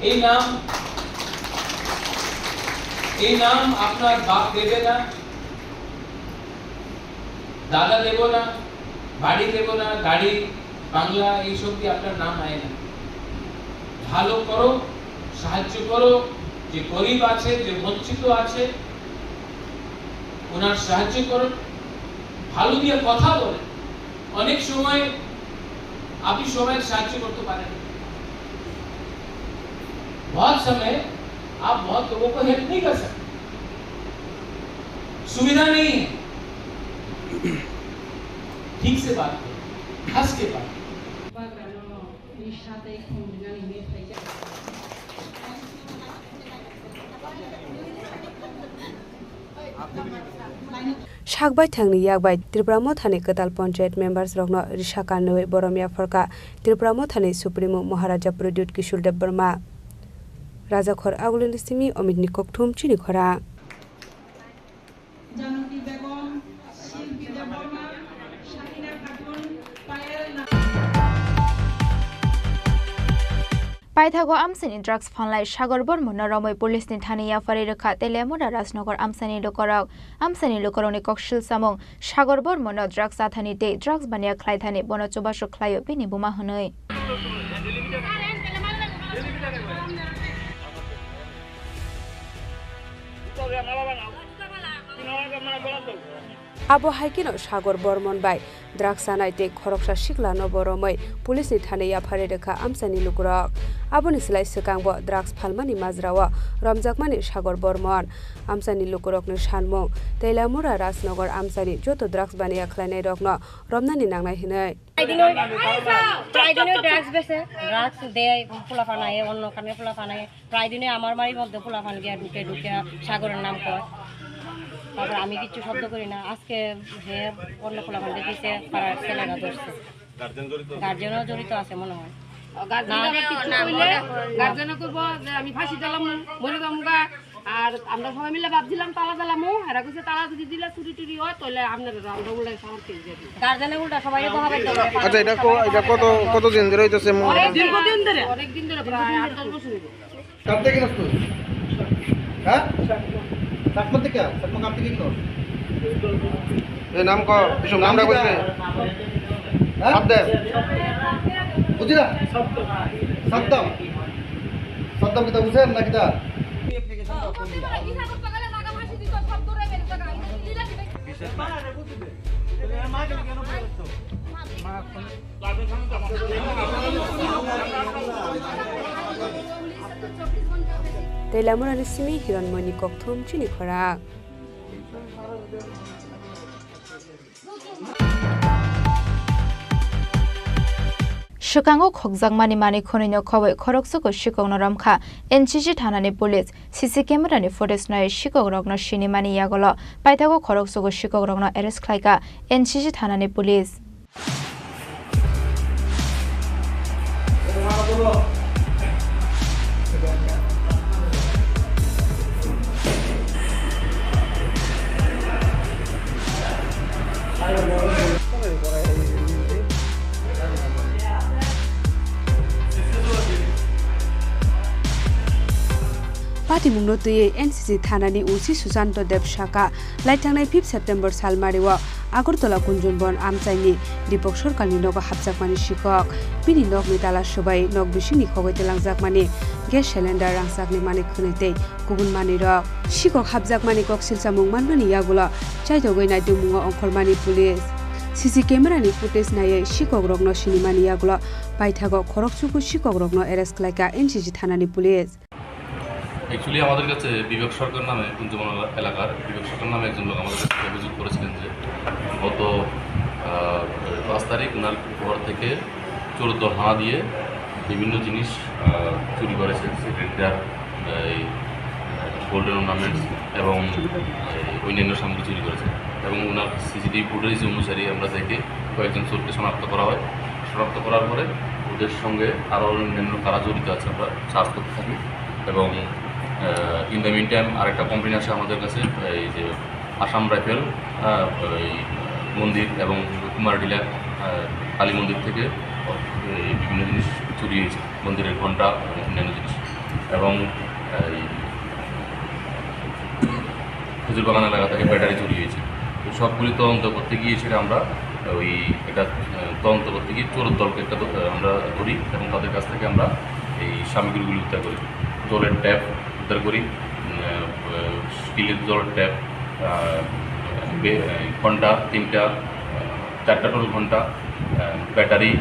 এই নাম, এই নাম আপনার বাপ দেবে না, দাদা দেব না, বাড়ি দেব না, গাড়ি, বাংলা, এইসব দিয়ে আপনার নাম আয় না। ভালো করো, সাহায্য করো, যে গরিব আছে, যে বঞ্চিত আছে, ওনার সাহায্য করো। ভালো দিয়ে কথা বলে। অনেক সময় আপনি সবাই সাহায্য করতে পারেন। बहुत समय आप बहुत लोगों को हेल्प नहीं कर सकते। सुविधा नहीं है। ठीक से बात करो, हंस के बात करो। Sak baithangni yak bai Tipra Mothani kwtal panchayat members rokno risa kanwi borom yapharkha Tipra Mothani Supremo Maharaja Pradyut Kishore Debbarma. Rajakhor Agulini simi Omitni kokthum chini khorang. Janoti Begum, Shilpi Debbarma, Shahina Khatun, Payal Na- Paithago amchaini drugs phalnai Sagor Bormonno romwi police ni thani yapharwi rwkha Teliamura Rajnagar amchaini lukurok. Amchaini lukurokni koksil samung Sagor Bormonno drugs chathani tei drugs baniya khlaithani bono chubachu khlaio bini buma hwnwi. Abo hai kheno Sagor Bormon bai drugs chanai tei khoroksa siklano bo romwi police ni thani yapharwi rwkha amchaini lukurok. Aboni slai swkangbo drugs phalmani majrao romjakmani Sagor Bormon. Amchaini lukurokni sanmung, Teliamura Rajnagar amchaini joto drugs baniya khlainairokno romnani nangnai hwnwi. Prai dinoi, prai dinoi drugs bese, drugs de, pula phanai, onno kane pula phanai. Prai dinoi amar mari modde pula phan giya duke duke Sagoror nam koi. Tarpor ami kichu shobdo kori na, ajke he onno pula phan de dise, parar selega dorse. গার্জেনও জড়িত আছে মনে হয়। ও, গার্জেন না। আবার কিছু না, কইলে, মনে হয়। গার্জেনে কইবো যে আমি ফাঁসি দিলাম, মরে যাবো গা। আর আমরা সবাই মিলে ভাবছিলাম তালা দিলাম, ও, এরা কইছে তালা যদি দিলে চুরি টুরি হয়, তাহলে আপনারা আমরা উল্টায় শহর থেকে যাবি। গার্জেনে উল্টা সবাই তো হবে তো। আচ্ছা, এটা কো-, এটা কত, কত দিন ধরে হইতেছে? অনেক দিন, দীর্ঘদিন ধরে। অনেক দিন ধরে, প্রায় আট দশ বছর হইব। কার থেকে কিনস তুই? হ্যাঁ? চাকমা থেকে? চাকমা কার থেকে কিনস? এই নাম ক, কিছু নাম নামটা কিতা? বলছে? হ্যাঁ? বাদ দে। বুঝি না? সাদ্দাম। সাদ্দাম কিতা বুঝেন না কিতা? Tei Lamurani simi Hironmoini kokthum chini khorang. Swkango khokjakmani manwi khwnwino khobwi khoroksa ko sikokno romkha N C C thanani police. C C camera ni footage nai sikokrokno sinimani yagulo paithago khoroksa ko sikokrokno arrest khlaikha N C C thanani police. Patimungno twiwi N C C thanani O C Susanto Deb sakha, laithangnai fifth September salmario Agartala Kunjunbon amchaini Deepak Sarkarni nogo hapjakmani sikok. Bini nokni tala swbai nok bisingni khogwi twlangjakmani gas cylinder rangchakni manwi khwnwi tei kubun manwirok. Sikok hapjakmani koksil chamung manmani yagulo chaitogwi naitugmungo ongkhormani police. C C camera ni footage naiwi sikokrokno sinimani yagulo paithago khoroksuku sikokrokno arrest khlaikha N C C thanani police. Actually, আমাদের কাছে বিবেক সরকার নামে, কুঞ্জবন এলা-, এলাকার বিবেক সরকার নামে একজন লোক আমাদের কাছে অভিযোগ করেছিলেন যে গত, আহ, পাঁচ তারিখ ওনার ঘর থেকে চোর দল হানা দিয়ে বিভিন্ন জিনিস, আহ, চুরি করেছে। সিলিন্ডার, এই, আহ, গোল্ডেন অর্নামেন্টস এবং, আহ, অন্যান্য সামগ্রী চুরি করেছে। এবং ওনার সিসিটিভি ফুটেজ অনুসারে আমরা দেখে কয়েকজন চোরকে শনাক্ত করা হয়। শনাক্ত করার পরে ওদের সঙ্গে আরও অন্যান্য কারা জড়িত আছে আমরা সার্চ করতে থাকি। এবং, আহ, in the meantime আরেকটা কমপ্লেন আসে আমাদের কাছে, এই যে আসাম রাইফেল, আহ, এই মন্দির এবং কুমারটিলা, আহ, কালী মন্দির থেকে এই বিভিন্ন জিনিস চুরি হয়েছে, মন্দিরের ঘন্টা এবং অন্যান্য জিনিস। এবং এই খেজুর বাগান এলাকা থেকে ব্যাটারি চুরি হয়েছে। তো সবগুলি তদন্ত করতে গিয়ে সেটা আমরা ওই একটা, আহ, তদন্ত করতে গিয়ে চোরের দলকে একটা দ-, আমরা ধরি এবং তাদের কাছ থেকে আমরা এই সামগ্রীগুলি উদ্ধার করি। জলের ট্যাপ উদ্ধার করি, উম, আহ, স্টিলের জলের ট্যাপ, আহ, বে-, আহ, ঘন্টা তিনটা, আহ, চারটা টোল ঘন্টা, আহ, ব্যাটারি,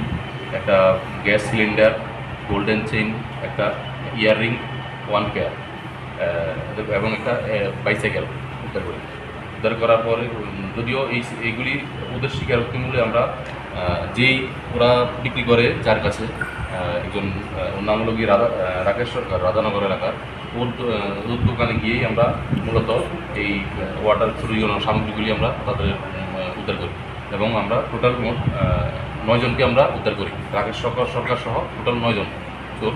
একটা গ্যাস সিলিন্ডার, গোল্ডেন চেইন, একটা ইয়াররিং, ওয়ান পেয়ার, আহ, এবং একটা, আহ, বাইসাইকেল উদ্ধার করি। উদ্ধার করার পরে, উম, যদিও এই, এইগুলি ওদের স্বীকারোক্তি মূলে আমরা, আহ, যেই ওরা বিক্রি করে যার কাছে, আহ, একজন, আহ, ওর নাম হলো গিয়ে রাধা, আহ, রাকেশ সরকার, রাধানগর এলাকার, ওর দো-, আহ, ওর দোকানে গিয়েই আমরা মূলত এই, আহ, ওয়াটার চুরির জন্য সামগ্রীগুলি আমরা তাদের, উম, আহ, উদ্ধার করি এবং আমরা টোটাল মোট, আহ, নয় জনকে আমরা উদ্ধার করি। রাকেশ সরকার, সরকার সহ টোটাল নয় জন চোর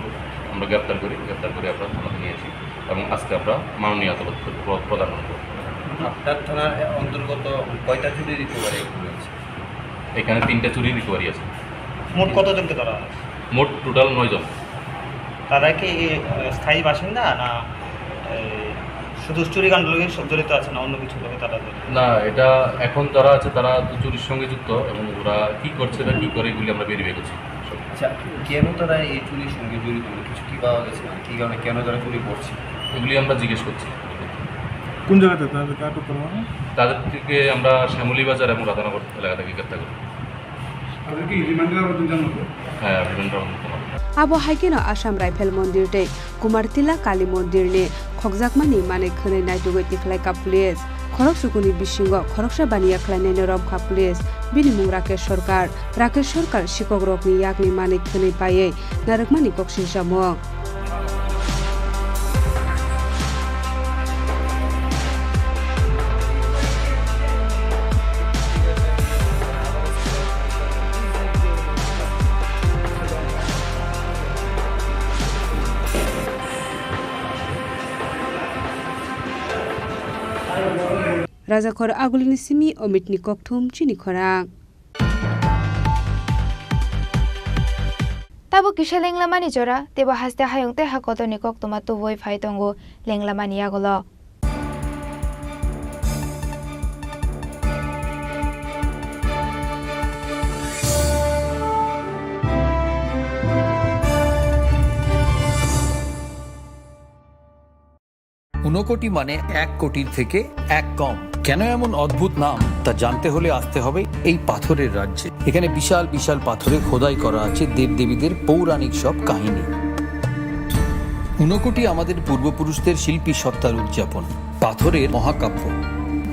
আমরা গ্রেপ্তার করি। গ্রেপ্তার করে আমরা থানাতে নিয়ে আসি এবং আজকে আমরা মাননীয় আদালতে প্র-, প্রদান করব। আপনার থানার অন্তর্গত কয়টা চুরি রিকভারি হয়েছে? এখানে তিনটা চুরি রিকভারি আছে। মোট কতজনকে ধরা হয়েছে? মোট টোটাল নয় জন। তারা কি, আহ, স্থায়ী বাসিন্দা না, এই, শুধু চুরিকাণ্ড লগে সব জড়িত আছে না অন্য কিছু লগে তারা জড়িত? না, এটা এখন যারা আছে তারা তো চুরির সঙ্গে যুক্ত এবং ওরা কি করছে না কি করে এগুলি আমরা ভেরিফাই করছি। আচ্ছা, কেন তারা এই চুরির সঙ্গে জড়িত? মানে কিছু কি পাওয়া গেছে? মানে কি কারণে, কেন তারা চুরি করছে? এগুলি আমরা জিজ্ঞেস করছি। কোন জায়গাতে তাদেরকে আটক করা হয়? তাদের থেকে আমরা শ্যামলী বাজার এবং রাধানগর এলাকা থেকে গ্রেপ্তার করি। তাদেরকে রিমান্ডের আবেদন জানানো হবে? হ্যাঁ, রিমান্ডের আবেদন জানানো হবে। Abo hai kheno Assam Rifle Mondir tei Kumartila Kali Mondir ni khokjakmani manwi khwnwi naitugwi tikhlaikha police. Khorok sukuni bisingo khoroksa baniya khlainaino romkha police. Bini mung Rakesh Sarkar. Rakesh Sarkar sikokrokni yakni manwi khwnwi paiwi narwkmani kok sirjamung. Rajakhor Agulini simi Omitni kokthum chini khorang. Tabuk kisa lenglamani jora, teibo haste hayung tei ha kotorni koktwma tubui phai tongo lenglamani yagulo. Unakoti মানে এক কোটির থেকে এক কম। কেন এমন অদ্ভুত নাম, তা জানতে হলে আসতে হবে এই পাথরের রাজ্যে। এখানে বিশাল বিশাল পাথরে খোদাই করা আছে দেবদেবীদের পৌরাণিক সব কাহিনী। ঊনকোটি আমাদের পূর্বপুরুষদের শিল্পী সত্তার উদযাপন, পাথরের মহাকাব্য।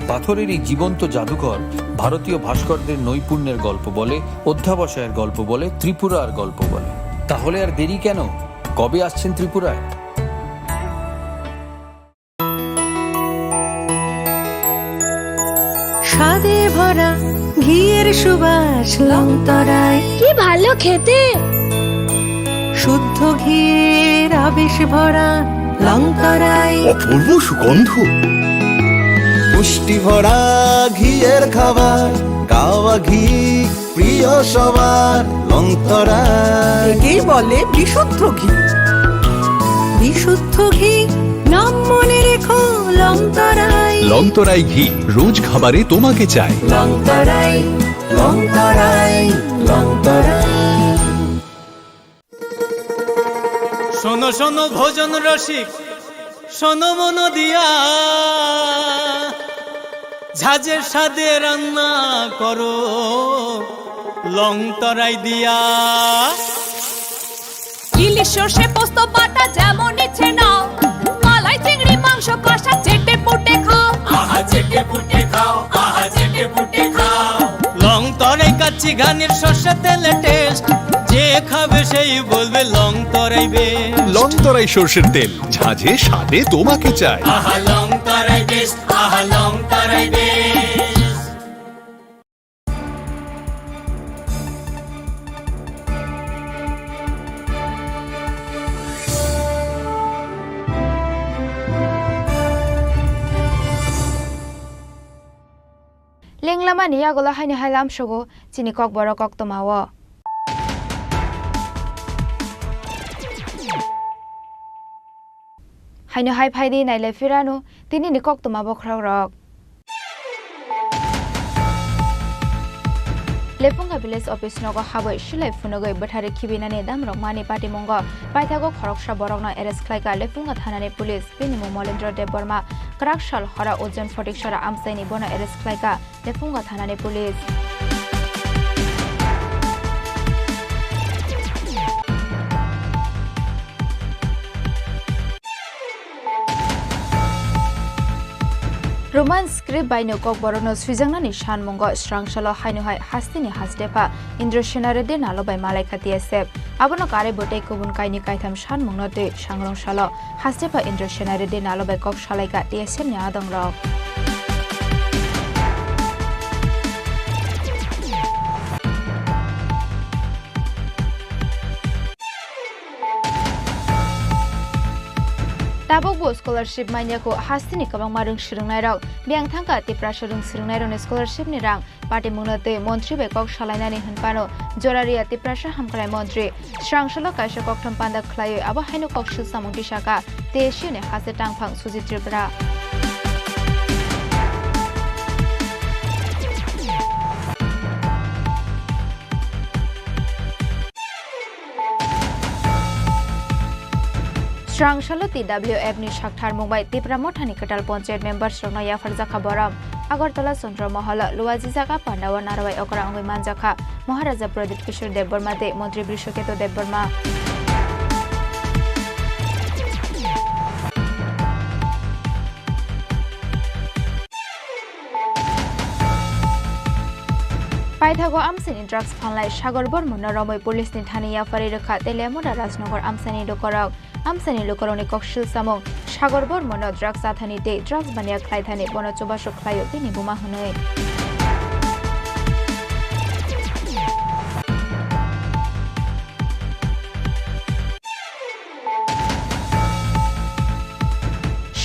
পাথরের এই জীবন্ত জাদুঘর ভারতীয় ভাস্করদের নৈপুণ্যের গল্প বলে, অধ্যাবসায়ের গল্প বলে, ত্রিপুরার গল্প বলে। তাহলে আর দেরি কেন? কবে আসছেন ত্রিপুরায়? স্বাদে ভরা ঘিয়ের সুবাস লংতরায়। কি ভালো খেতে! শুদ্ধ ঘিয়ের আবেশ ভরা লংতরায়। অপূর্ব সুগন্ধ। পুষ্টি ভরা ঘিয়ের খাবার, গাওয়া ঘি প্রিয় সবার লংতরায়। একেই বলে বিশুদ্ধ ঘি। বিশুদ্ধ ঘি, নাম মনে রেখো লংতরায়। লংতরায় ঘি, রোজ খাবারে তোমাকে চাই। লংতরায়, লংতরায়, লংতরায়। শোনো শোনো ভোজন রসিক, শোনো মন দিয়া, ঝাঁঝের স্বাদে রান্না করো। লং তরাই দিয়া। ইলিশ সর্ষে পোস্ত বাটা যেমন ইচ্ছে নাও, মালাই চিংড়ি মাংস কষা চেটে পুটে খাও। আহা চেটে পুটে খাও, আহা চেটে পুটে খাও। লং তরাই কাচ্চি ঘানির সর্ষে তেলে টেস্ট, যে খাবে সেই বলবে লং তরাই বেস্ট। লং তরাই সর্ষের তেল, ঝাঁঝে স্বাদে তোমাকে চাই। আহা লং তরাই বেস্ট, আহা লং তরাই best. Lenglamani yagulo haino hai lamsogo chini kokborok koktwmao. Haino hai phaidi nailai phirano tinini koktwma bokhorokrok. Lephunga village office nogo habwi silai phunugwi bwthari khibinani damrokmani patimungo paithago khoroksa borokno arrest khlaikha Lephunga thanani police. Bini mung Molendra Debbarma, kwrak sal hora ojon photik sora amchaini bono arrest khlaikha Lephunga thanani police. Roman script baino kokborokno swijaknani sanmungo swrangsalo haino hai hasteni hastepha Indra Sena Reddy nalo bai malaikha T S F. Abono karwi bwtwi kubun kainwi kaitham sanmungno twi sangrong salo hastepha Indra Sena Reddy nalo bai kok salaikha T S F ni adongrok. Tabukbo scholarship manya kho hasteni kwbangma rwng swrwngnairok. Biyang thangkha Tiprasa rwng swrwngnairokni scholarship ni rang. Patimungno twi montri bai kok salainani hwnphano jora riya Tiprasa hamkrai montri. Swrangsalo kaisa kokthom panda khlaiwi abo haino kok swlsamung tisaka T S U ni hase tangphang Sujit Tripura. Swrangsalo T W F ni saktharmung bai Tipra Mothani kwtal ponchayat members rokno yapharjakha borom. Agartala Chandra Moholo luaji jaga pandao narwai okra wngwi manjakha Maharaja Pradyut Kishore Debbarma tei Montri Brishaketu Debbarma. Paithago amchaini drugs phalnai Sagar Bormano romwi police ni thani yapharwi rwkha Teliamura Rajnagar amchaini lukurok. Amchaini lukurokni kok swlsamung Sagar Bormano drugs chathani tei drugs baniya khlaithani bono chubachu khlaio bini buma hwnwi.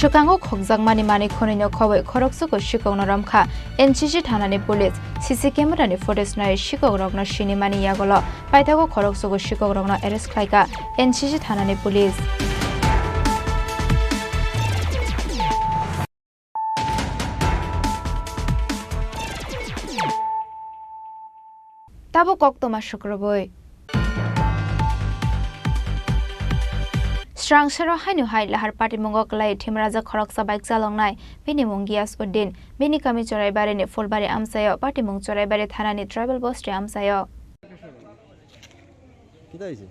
Swkango khokjakmani manwi khwnwino khobwi khoroksogo sikokno romkha N C C thanani police. C C camera ni footage nai sikokrokno sinimani yagulo paithago khoroksogo sikokrokno arrest khlaikha N C C thanani police. Tabuk koktwma sukrubui. Swrangsaro haino hai lahar patimungo kwlai thimraja khoroksa bike chaloknai, bini mung Giyas Uddin, bini kami Choraibarini Phulbari amchaio, patimung Choraibarini thanani tribal bostri amchaio. Kita hoise?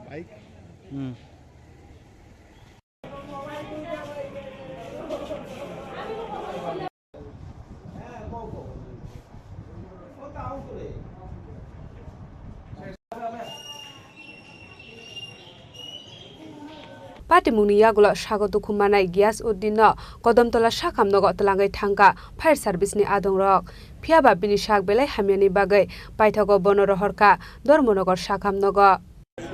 Bike? Hmm. Patimungni yagulo sago dukhu manai Giyas Uddin no Kodamtola sakham nogo twlangwi thangkha fire service ni adongrok. Phiyaba bini sak belai hamyani bagwi paithago bono rohorkha Dharmanagar sakham nogo.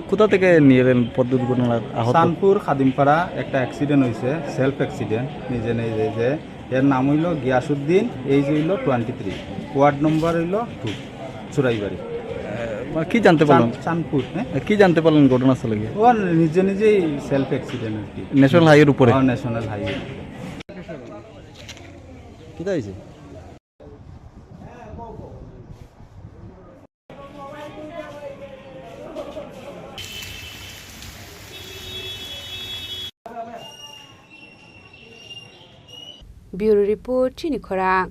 কোথা থেকে নিয়ে এলেন পথ দুর্ঘটনার আহত? চানপুর খাদিমপাড়া একটা অ্যাক্সিডেন্ট হয়েছে, self accident, নিজে নিজে যে, এর নাম হইল গিয়াসুদ্দিন, এজ হইল টোয়েন্টি থ্রি, ওয়ার্ড নম্বর হইল টু, চুরাইবাড়ি। আহ, মানে কি জানতে পারলেন? চান-, চানপুর, হ্যাঁ? কি জানতে পারলেন ঘটনাস্থলে গিয়ে? ও নিজে নিজেই সেলফ অ্যাক্সিডেন্ট আর কি। ন্যাশনাল হাইওয়ের উপরে? হ্যাঁ, ন্যাশনাল হাইওয়ে। কোথায় হয়েছে? Bureau Report, chini khorang.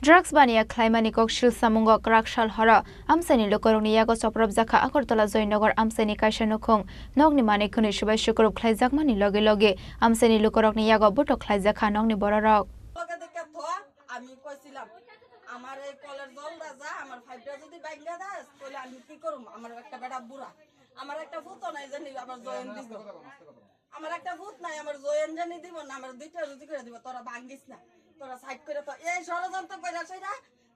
Drugs baniya khlaimani kok sil samungo kwrak sal horo amchaini lukurokni yago chopropjakha Agartala Joynagar amchaini kaisa nukhung. Nokni manwi khwnwi subai sukurub khlaijakmani loge loge amchaini lukurokni yago botok khlaijakha nokni bororok. তোকে দেখে তো আমি কইছিলাম, আমার এই কলের জল রাজা, আমার পাইপটা যদি ভাঙ্গা দেস, তাহলে আমি কি করুম? আমার একটা বেটা বুড়া, আমার একটা ফুতো নাই জানি, আবার জয়েন দিব। আমার একটা ফুত নাই, আমার জয়েন জানি দিব না, আমার দুইটা রুজি করে দিব, তোরা ভাঙ্গিস না, তোরা সাইড করে তো। এই ষড়যন্ত্র করে সেটা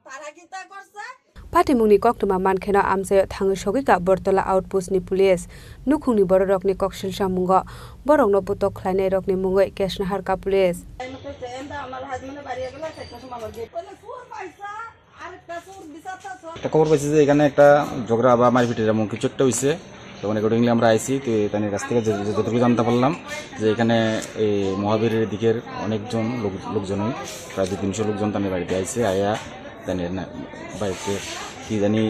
তারা কিতা করছে? Patimungni koktwma mankheno amchaio thangwi sogwikha Agartala outpost ni police. Nukhungni bororokni koksil samungo borokno botok khlainairokni mungwi case naharkha police. এই মতো যে এন্দা আমার হাজবেন্ডের বাড়ি গেল, একটা সময় আমার গেট। বলে, "চোর পাইছা, আরেকটা চোর বিচারটা চোর।" একটা খবর পাইছি যে এখানে একটা ঝগড়া বা মারপিটের এমন কিছু একটা হইছে। তখন অ্যাকর্ডিংলি আমরা আইছি, তো তাদের কাছ থেকে যে-, যে-, যতটুকু জানতে পারলাম যে এখানে এই মহাবীরের দিকের অনেকজন লোক-, লোকজনই, প্রায় দুই তিনশো লোকজন তাদের বাড়িতে আইছে, আয়া তাদের না-, বাড়িতে কি জানি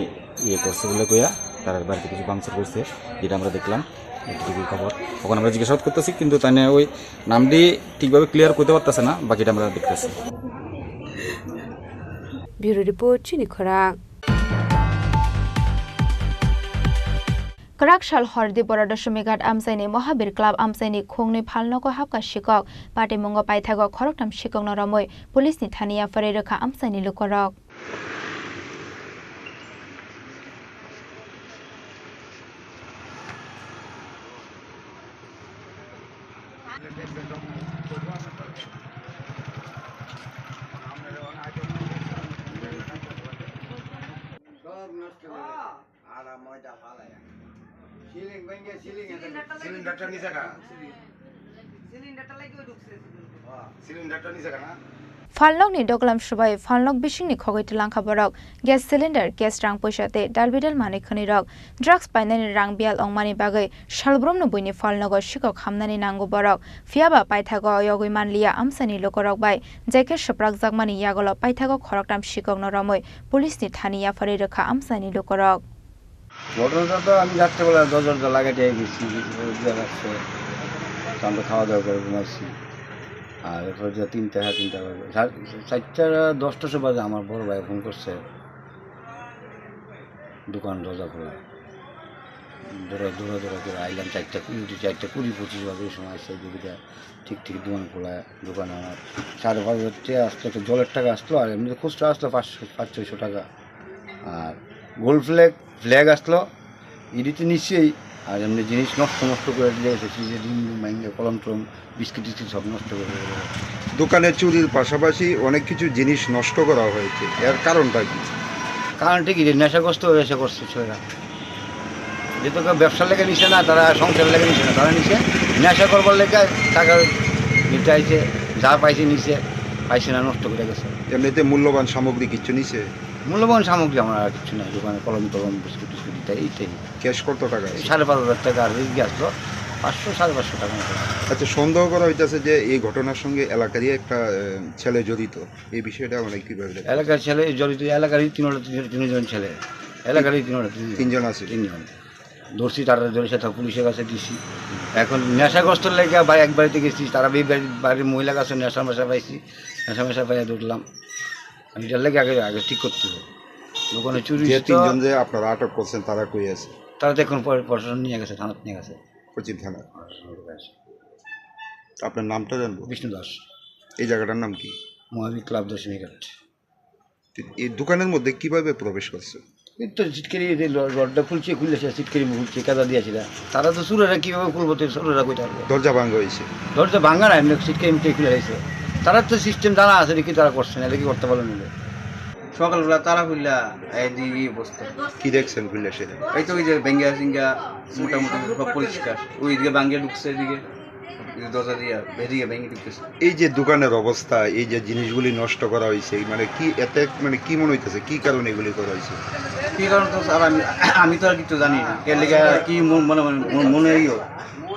ইয়ে করছে বলে কইয়া তার বাড়িতে কিছু ভাঙচুর করছে, যেটা আমরা দেখলাম, এটুকুই খবর। এখন আমরা জিজ্ঞাসাবাদ করতেছি, কিন্তু তাই ওই নামটি ঠিকভাবে ক্লিয়ার করতে পারতেছে না, বাকিটা আমরা দেখতেছি। Bureau report, Chini Khorang. Kwrak sal hordi Bora Doshomighat amchaini Mohabir Club amchaini khungni phalnogo hapkha sikok. Patimungo paithago khoroktham sikokno romwi police ni thani yapharwi rwkha amchaini lukurok. সিলিংটা নিচে কেন? সিলিংটা নিচে কেন? Phalnokni doglam subai phalnok bisingni khogwi twlangkha borok. Gas cylinder, gas rang poisa tei dalbidal manwi khwnwirok. Drugs painani rang biyal wngmani bagwi salbrumno buini phalnogo sikok hamnani nango borok. Phiyaba paithago yogwi manliya amchaini lukurok bai. Jekhe swprakjakmani yagulo paithago khoroktham sikokno romwi police ni thani yapharwi rwkha amchaini lukurok. ঘটনাটা তো আমি রাত্রেবেলা দরজাটা লাগাই দিয়ে গেছি, ওই যে রাখছে। তো আমরা খাওয়া দাওয়া করে ঘুমাইছি। আর এরপর যে তিনটা, সাড়ে তিনটা বাজে, সাড়ে, চারটা, দশটার সময় বাজে আমার বড় ভাই ফোন করছে, দোকান দরজা খোলা। দৌড়া, দৌড়া, দৌড়া করে আইলাম চারটা কুড়ি, চারটা কুড়ি পঁচিশ বাজে, ওই সময় এসে দেখি যে ঠিক ঠিক দোকান খোলা। দোকানে আমার সাড়ে পাঁচ হাজার টাকা আসলো, একটা জলের টাকা আসলো, আর এমনি খুচরা আসলো পাঁচশো, পাঁচ ছয়শো টাকা। আর গোল্ড ফ্ল্যাগ, ফ্ল্যাগ আসলো, ইডি তো নিশ্চয়ই। আর এমনি জিনিস নষ্ট নষ্ট করে দিয়ে গেছে, ফ্রিজে ডিম ডিম ভাঙে, কলম টলম, বিস্কিট টিস্কিট সব নষ্ট করে দিয়ে গেছে। দোকানে চুরির পাশাপাশি অনেক কিছু জিনিস নষ্ট করা হয়েছে, এর কারণটা কি? কারণটা কি? যে নেশাগ্রস্ত হয়ে এসে করছে ছেলেরা। যেহেতু কেউ ব্যবসার লেগে নিছে না, তারা সংসারের লেগে নিছে না, তারা নিছে নেশা করবার লেগে। টাকা নিতে আইছে, যা পাইছে নিছে, পাইছে না, নষ্ট করে গেছে। এমনিতে মূল্যবান সামগ্রী কিচ্ছু নিছে? মূল্যবান সামগ্রী আমার আর কিছু নাই, দোকানে কলম টলম, বিস্কুট টিস্কুট ইত্যাদি, ইত্যাদি। ক্যাশ কত টাকা আছে? সাড়ে পাঁচ হাজার টাকা আর এই গ্যাস তো পাঁচশো, সাড়ে পাঁচশো টাকা মতো। আচ্ছা, সন্দেহ করা হইতাছে যে এই ঘটনার সঙ্গে এলাকারই একটা, আহ, ছেলে জড়িত। এই বিষয়টা মানে কিভাবে দেখেন? এলাকার ছেলে জড়িত, এলাকারই তিনটা, তিন-, তিনজন ছেলে, এলাকারই তিনটা, তিনজন। তিনজন আছে? তিনজন। ধরছি, তারা ধরেছে, তো পুলিশের কাছে দিছি। এখন নেশাগ্রস্ত লেগে বা এক বাড়িতে গেছি, তারা এই বাড়ির, বাড়ির মহিলার কাছে নেশা মেশা পাইছি, নেশা মেশা পাইয়া ধরলাম। আমি এটার লেগে আগে, আগে ঠিক করতে হবে। দোকানে চুরি যে হইছে তো তিনজন যে আপনারা আটক করছেন, তারা কই আছে? তারা তো এখন পরে প্রশাসন নিয়ে গেছে, থানাত নিয়ে গেছে। পশ্চিম থানা। আপনার নামটা জানবো? বিষ্ণু দাস। এই জায়গাটার নাম কি? মহাবীর ক্লাব দশমীঘাট। এই দোকানের মধ্যে কিভাবে প্রবেশ করছে? এই তো সিটকারি, এই যে ল-, রডটা খুলছে, খুলে সে সিটকারি খুলছে, কাদা দিয়েছিল। তারা তো চুরেরা কিভাবে খুলবো, তো চুরেরা কই থাকবো? দরজা ভাঙা হয়েছে। দরজা ভাঙা না, এমনি সিটকারি মিটকারি খুলে হয়েছে। তারা তো সিস্টেম জানা আছে, দেখি তারা করছে না, দেখি করতে পারলো না। সকালবেলা তারা খুললা, এই যে এই অবস্থা। কি দেখছেন খুললে সেটা? এই তো ওই যে ভেঙ্গা সিঙ্গা মোটামুটি সব পরিষ্কার। ওইদিকে ভাঙ্গে ঢুকছে এদিকে, এই দরজা দিয়ে বেরিয়ে ভেঙে ঢুকতেছে। এই যে দোকানের অবস্থা, এই যে জিনিসগুলি নষ্ট করা হয়েছে, মানে কি এতে, মানে কি মনে হইতেছে, কি কারণে এগুলি করা হয়েছে? কি কারণ তো স্যার আমি, আমি তো আর কিছু জানি না। কে লেগে কি মন-, মনে, মনে, মনে হইও,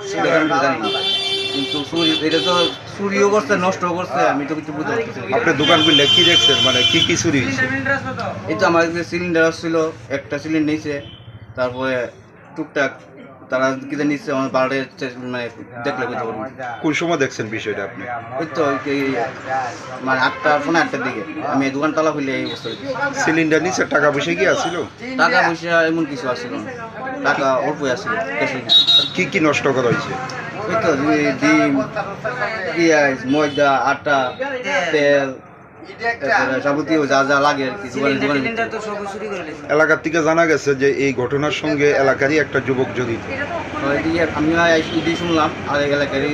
সেটা আমি তো জানি না। কিন্তু চুরি, এটা তো চুরিও করছে, নষ্ট করছে, আমি তো কিছু বুঝতে পারতেছি না। আপনার দোকানগুলি কি দেখছেন, মানে কি কি চুরি হয়েছে? এই তো আমার যে সিলিন্ডার আসছিল, একটা সিলিন্ডার নিছে, তারপরে টুকটাক তারা কি জানি সে আমার বাড়ির চে-, মানে, দেখলে বুঝতে পারবো। কোন সময় দেখছেন বিষয়টা আপনি? ওই তো, ওই কি, মানে, আটটা, পৌনে আটটার দিকে। আমি দোকান তালা খুলে এই অবস্থা হয়েছে। সিলিন্ডার নিচে টাকা পয়সা কি আছিল? টাকা পয়সা এমন কিছু আছিল না। টাকা অল্পই আছিল, ক্যাশে কিছু। কি কি নষ্ট করা হয়েছে? ওই তো, ওই ডিম, পিঁয়াজ, ময়দা, আটা, তেল, তারপরে যাবতীয় যা যা লাগে আর কি, দোকানে, দোকানে বিক্রি। এলাকার থেকে জানা গেছে যে এই ঘটনার সঙ্গে এলাকারই একটা যুবক জড়িত। ওই দিকে আমি আইসি দিয়ে শুনলাম, আর এই এলাকারই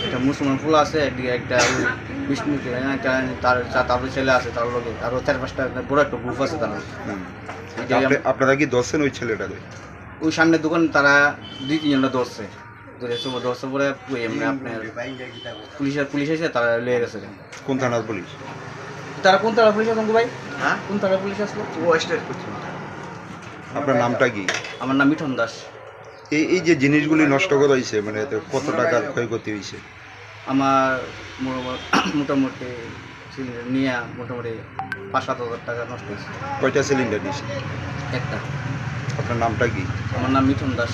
একটা মুসলমান ফুল আছে, এদিকে একটা ওই বিষ্ণু, একটা তার চা-, তারপরে ছেলে আছে তার লগে, আরো চার পাঁচটা বড় একটা গ্রুপ আছে তার লগে। হুম। এটা আপনি, আপনারা কি ধরছেন ওই ছেলেটাকে? ওই সামনের দোকান তারা দুই তিনজনটা ধরছে। ধরে সব, ধরছে পরে ওই এমনি আপনার পুলিশের, পুলিশ এসে তারা লয়ে গেছে। কোন থানার পুলিশ? তারা কোন থানার পুলিশ আছেন গো ভাই? হ্যাঁ? কোন থানার পুলিশ আসলো? ওয়েস্টের। আপনার নামটা কি? আমার নাম মিঠুন দাস। এই, এই যে জিনিসগুলি নষ্ট করা হয়েছে, মানে, এতে কত টাকার ক্ষয়ক্ষতি হয়েছে? আমার মোটামুটি, মোটামুটি সিলিন্ডার নিয়ে মোটামুটি পাঁচ সাত হাজার টাকা নষ্ট হয়েছে। কয়টা সিলিন্ডার নিয়েছে? একটা। আপনার নামটা কি? আমার নাম মিঠুন দাস।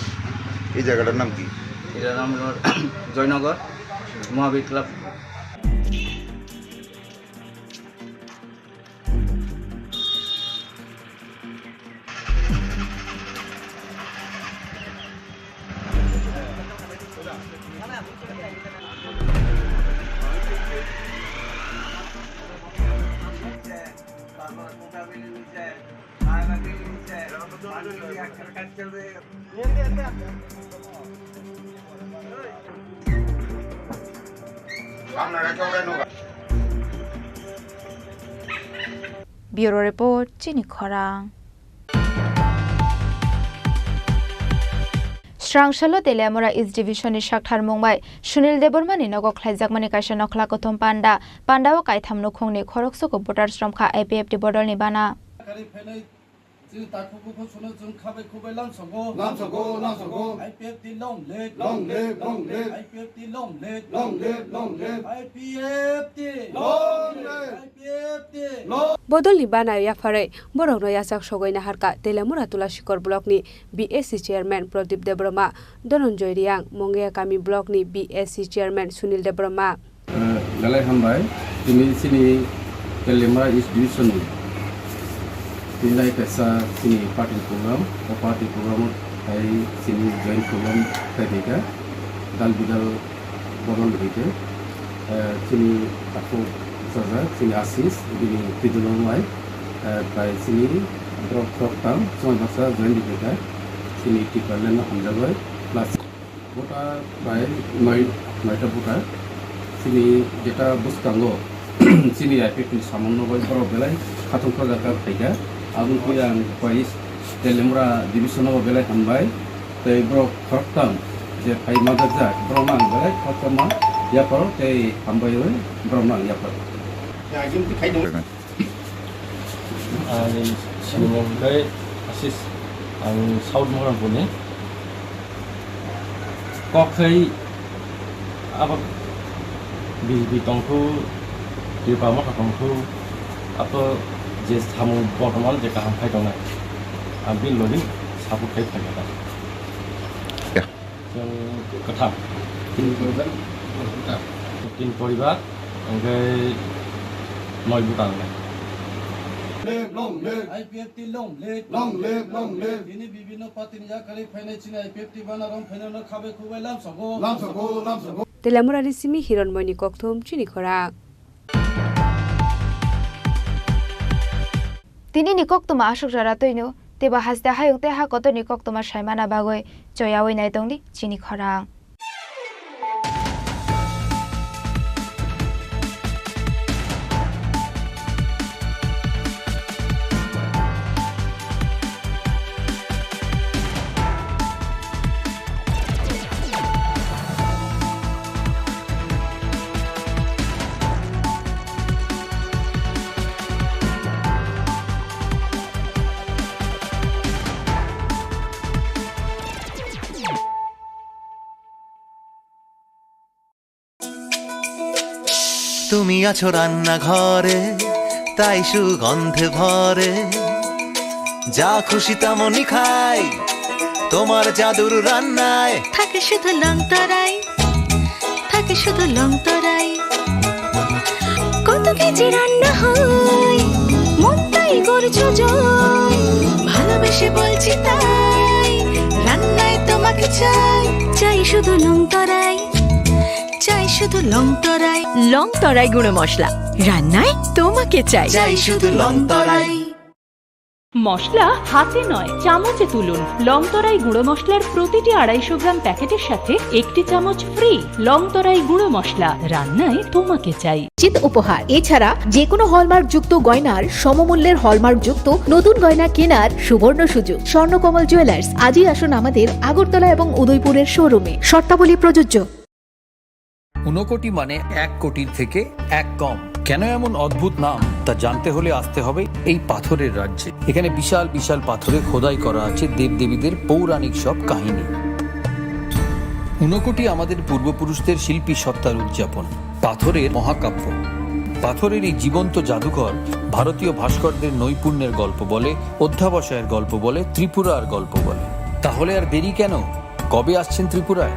এই জায়গাটার নাম কি? এটার নাম হলো জয়নগর মহাবীর club. Bureau Report, Chini Khorang. Srangsalo Teliamura East Division ni sakthar mungbai Sunil Debbarma ni nogo khlaijakmani kaisa nokhla kothom panda. Panda o kaitham nukhungni khoroksa ko voters romkha I P F T bodolni bana. Chini takhuk bukhuk sono chwng khabai khubai lamsogo. Lamsogo, lamsogo. I P F T long live. Long live, long live. I P F T long live. Long live, long live. I P F T long live. I P F T long. Bodolni bana yapharwi borokno yachak sogwi naharkha Teliamura Tulasikor blockni B A C chairman Pradip Debbarma, Dhananjay Reang, Mongia Kami blockni B A C chairman Sunil Debbarma. Eh, belai hambai, tini chini Teliamura East Division ni tini lai kaisa chini party program, o party program o hai chini joint program khai phaikha, dal bidal bodol hai khe, eh, chini takhuk bwsajak chini Asis bini twidulo wngnai, eh, bai chini borok khoroktham chwng baksa joint phaikha, chini Tipraland no hamjakbai plus Voter bai noi, noita voter. Chini jeta bwskango chini I P F T ni samung no bai borok belai khatung khajak kha phaikha. Aboni pore ang bai Teliamura division no belai hambai. Tei borok khoroktham je phai manjakjak borok no ang belai khoroktham ma yaparo tei hambai rwi borok no ang yaparo. Ani samung khe Asis, ang South Moranpur ni. Kok khai abo B J P tongthu, Tripura Motha tongthu, ato je samung bortoman je kaham khai tongnai, ang bini logi support khai phaikha. Chwng kwtham. Tin poribar. Tin poribar, hwnkhe noi bwtang nai. Live, long live. I P F T long live. Long live, long live. Bini bibino party ni yakarwi phainai chini I P F T bana rom phainai no khabai khubai lamsogo. Lamsogo, lamsogo. Teliamura ni simi Hironmoyni kokthum chini khorang. Tini ni koktwma aswk jora twino, teibo haste hayung tei ha kotor ni koktwma saimana bagwi choyawi naitongdi chini khorang. তুমি আছো রান্নাঘরে, তাই সুগন্ধে ভরে, যা খুশি তেমনই খাই। তোমার জাদুর রান্নায় থাকে শুধু লং তরাই, থাকে শুধু লং তরাই। কত কেজি রান্না হয়, মন তাই করছো জয়। ভালোবেসে বলছি তাই, রান্নায় তোমাকে চাই, চাই শুধু লং তরাই, চাই শুধু লং তরাই। লং তরাই গুঁড়ো মশলা, রান্নায় তোমাকে চাই। চাই শুধু লং তরাই। মশলা হাতে নয়, চামচে তুলুন। লং তরাই গুঁড়ো মশলার প্রতিটি আড়াইশো গ্রাম প্যাকেটের সাথে একটি চামচ ফ্রি। লং তরাই গুঁড়ো মশলা, রান্নায় তোমাকে চাই। জিত উপহার। এছাড়া যে কোনো হলমার্ক যুক্ত গয়নার সমমূল্যের হলমার্ক যুক্ত নতুন গয়না কেনার সুবর্ণ সুযোগ। স্বর্ণকমল জুয়েলার্স, আজই আসুন আমাদের আগরতলা এবং উদয়পুরের শোরুমে। শর্তাবলী প্রযোজ্য। ঊনকোটি মানে এক কোটির থেকে এক কম। কেন এমন অদ্ভুত নাম, তা জানতে হলে আসতে হবে এই পাথরের রাজ্যে। এখানে বিশাল বিশাল পাথরে খোদাই করা আছে দেবদেবীদের পৌরাণিক সব কাহিনী। ঊনকোটি আমাদের পূর্বপুরুষদের শিল্পী সত্তার উদযাপন, পাথরের মহাকাব্য। পাথরের এই জীবন্ত জাদুঘর ভারতীয় ভাস্করদের নৈপুণ্যের গল্প বলে, অধ্যাবসায়ের গল্প বলে, ত্রিপুরার গল্প বলে। তাহলে আর দেরি কেন? কবে আসছেন ত্রিপুরায়?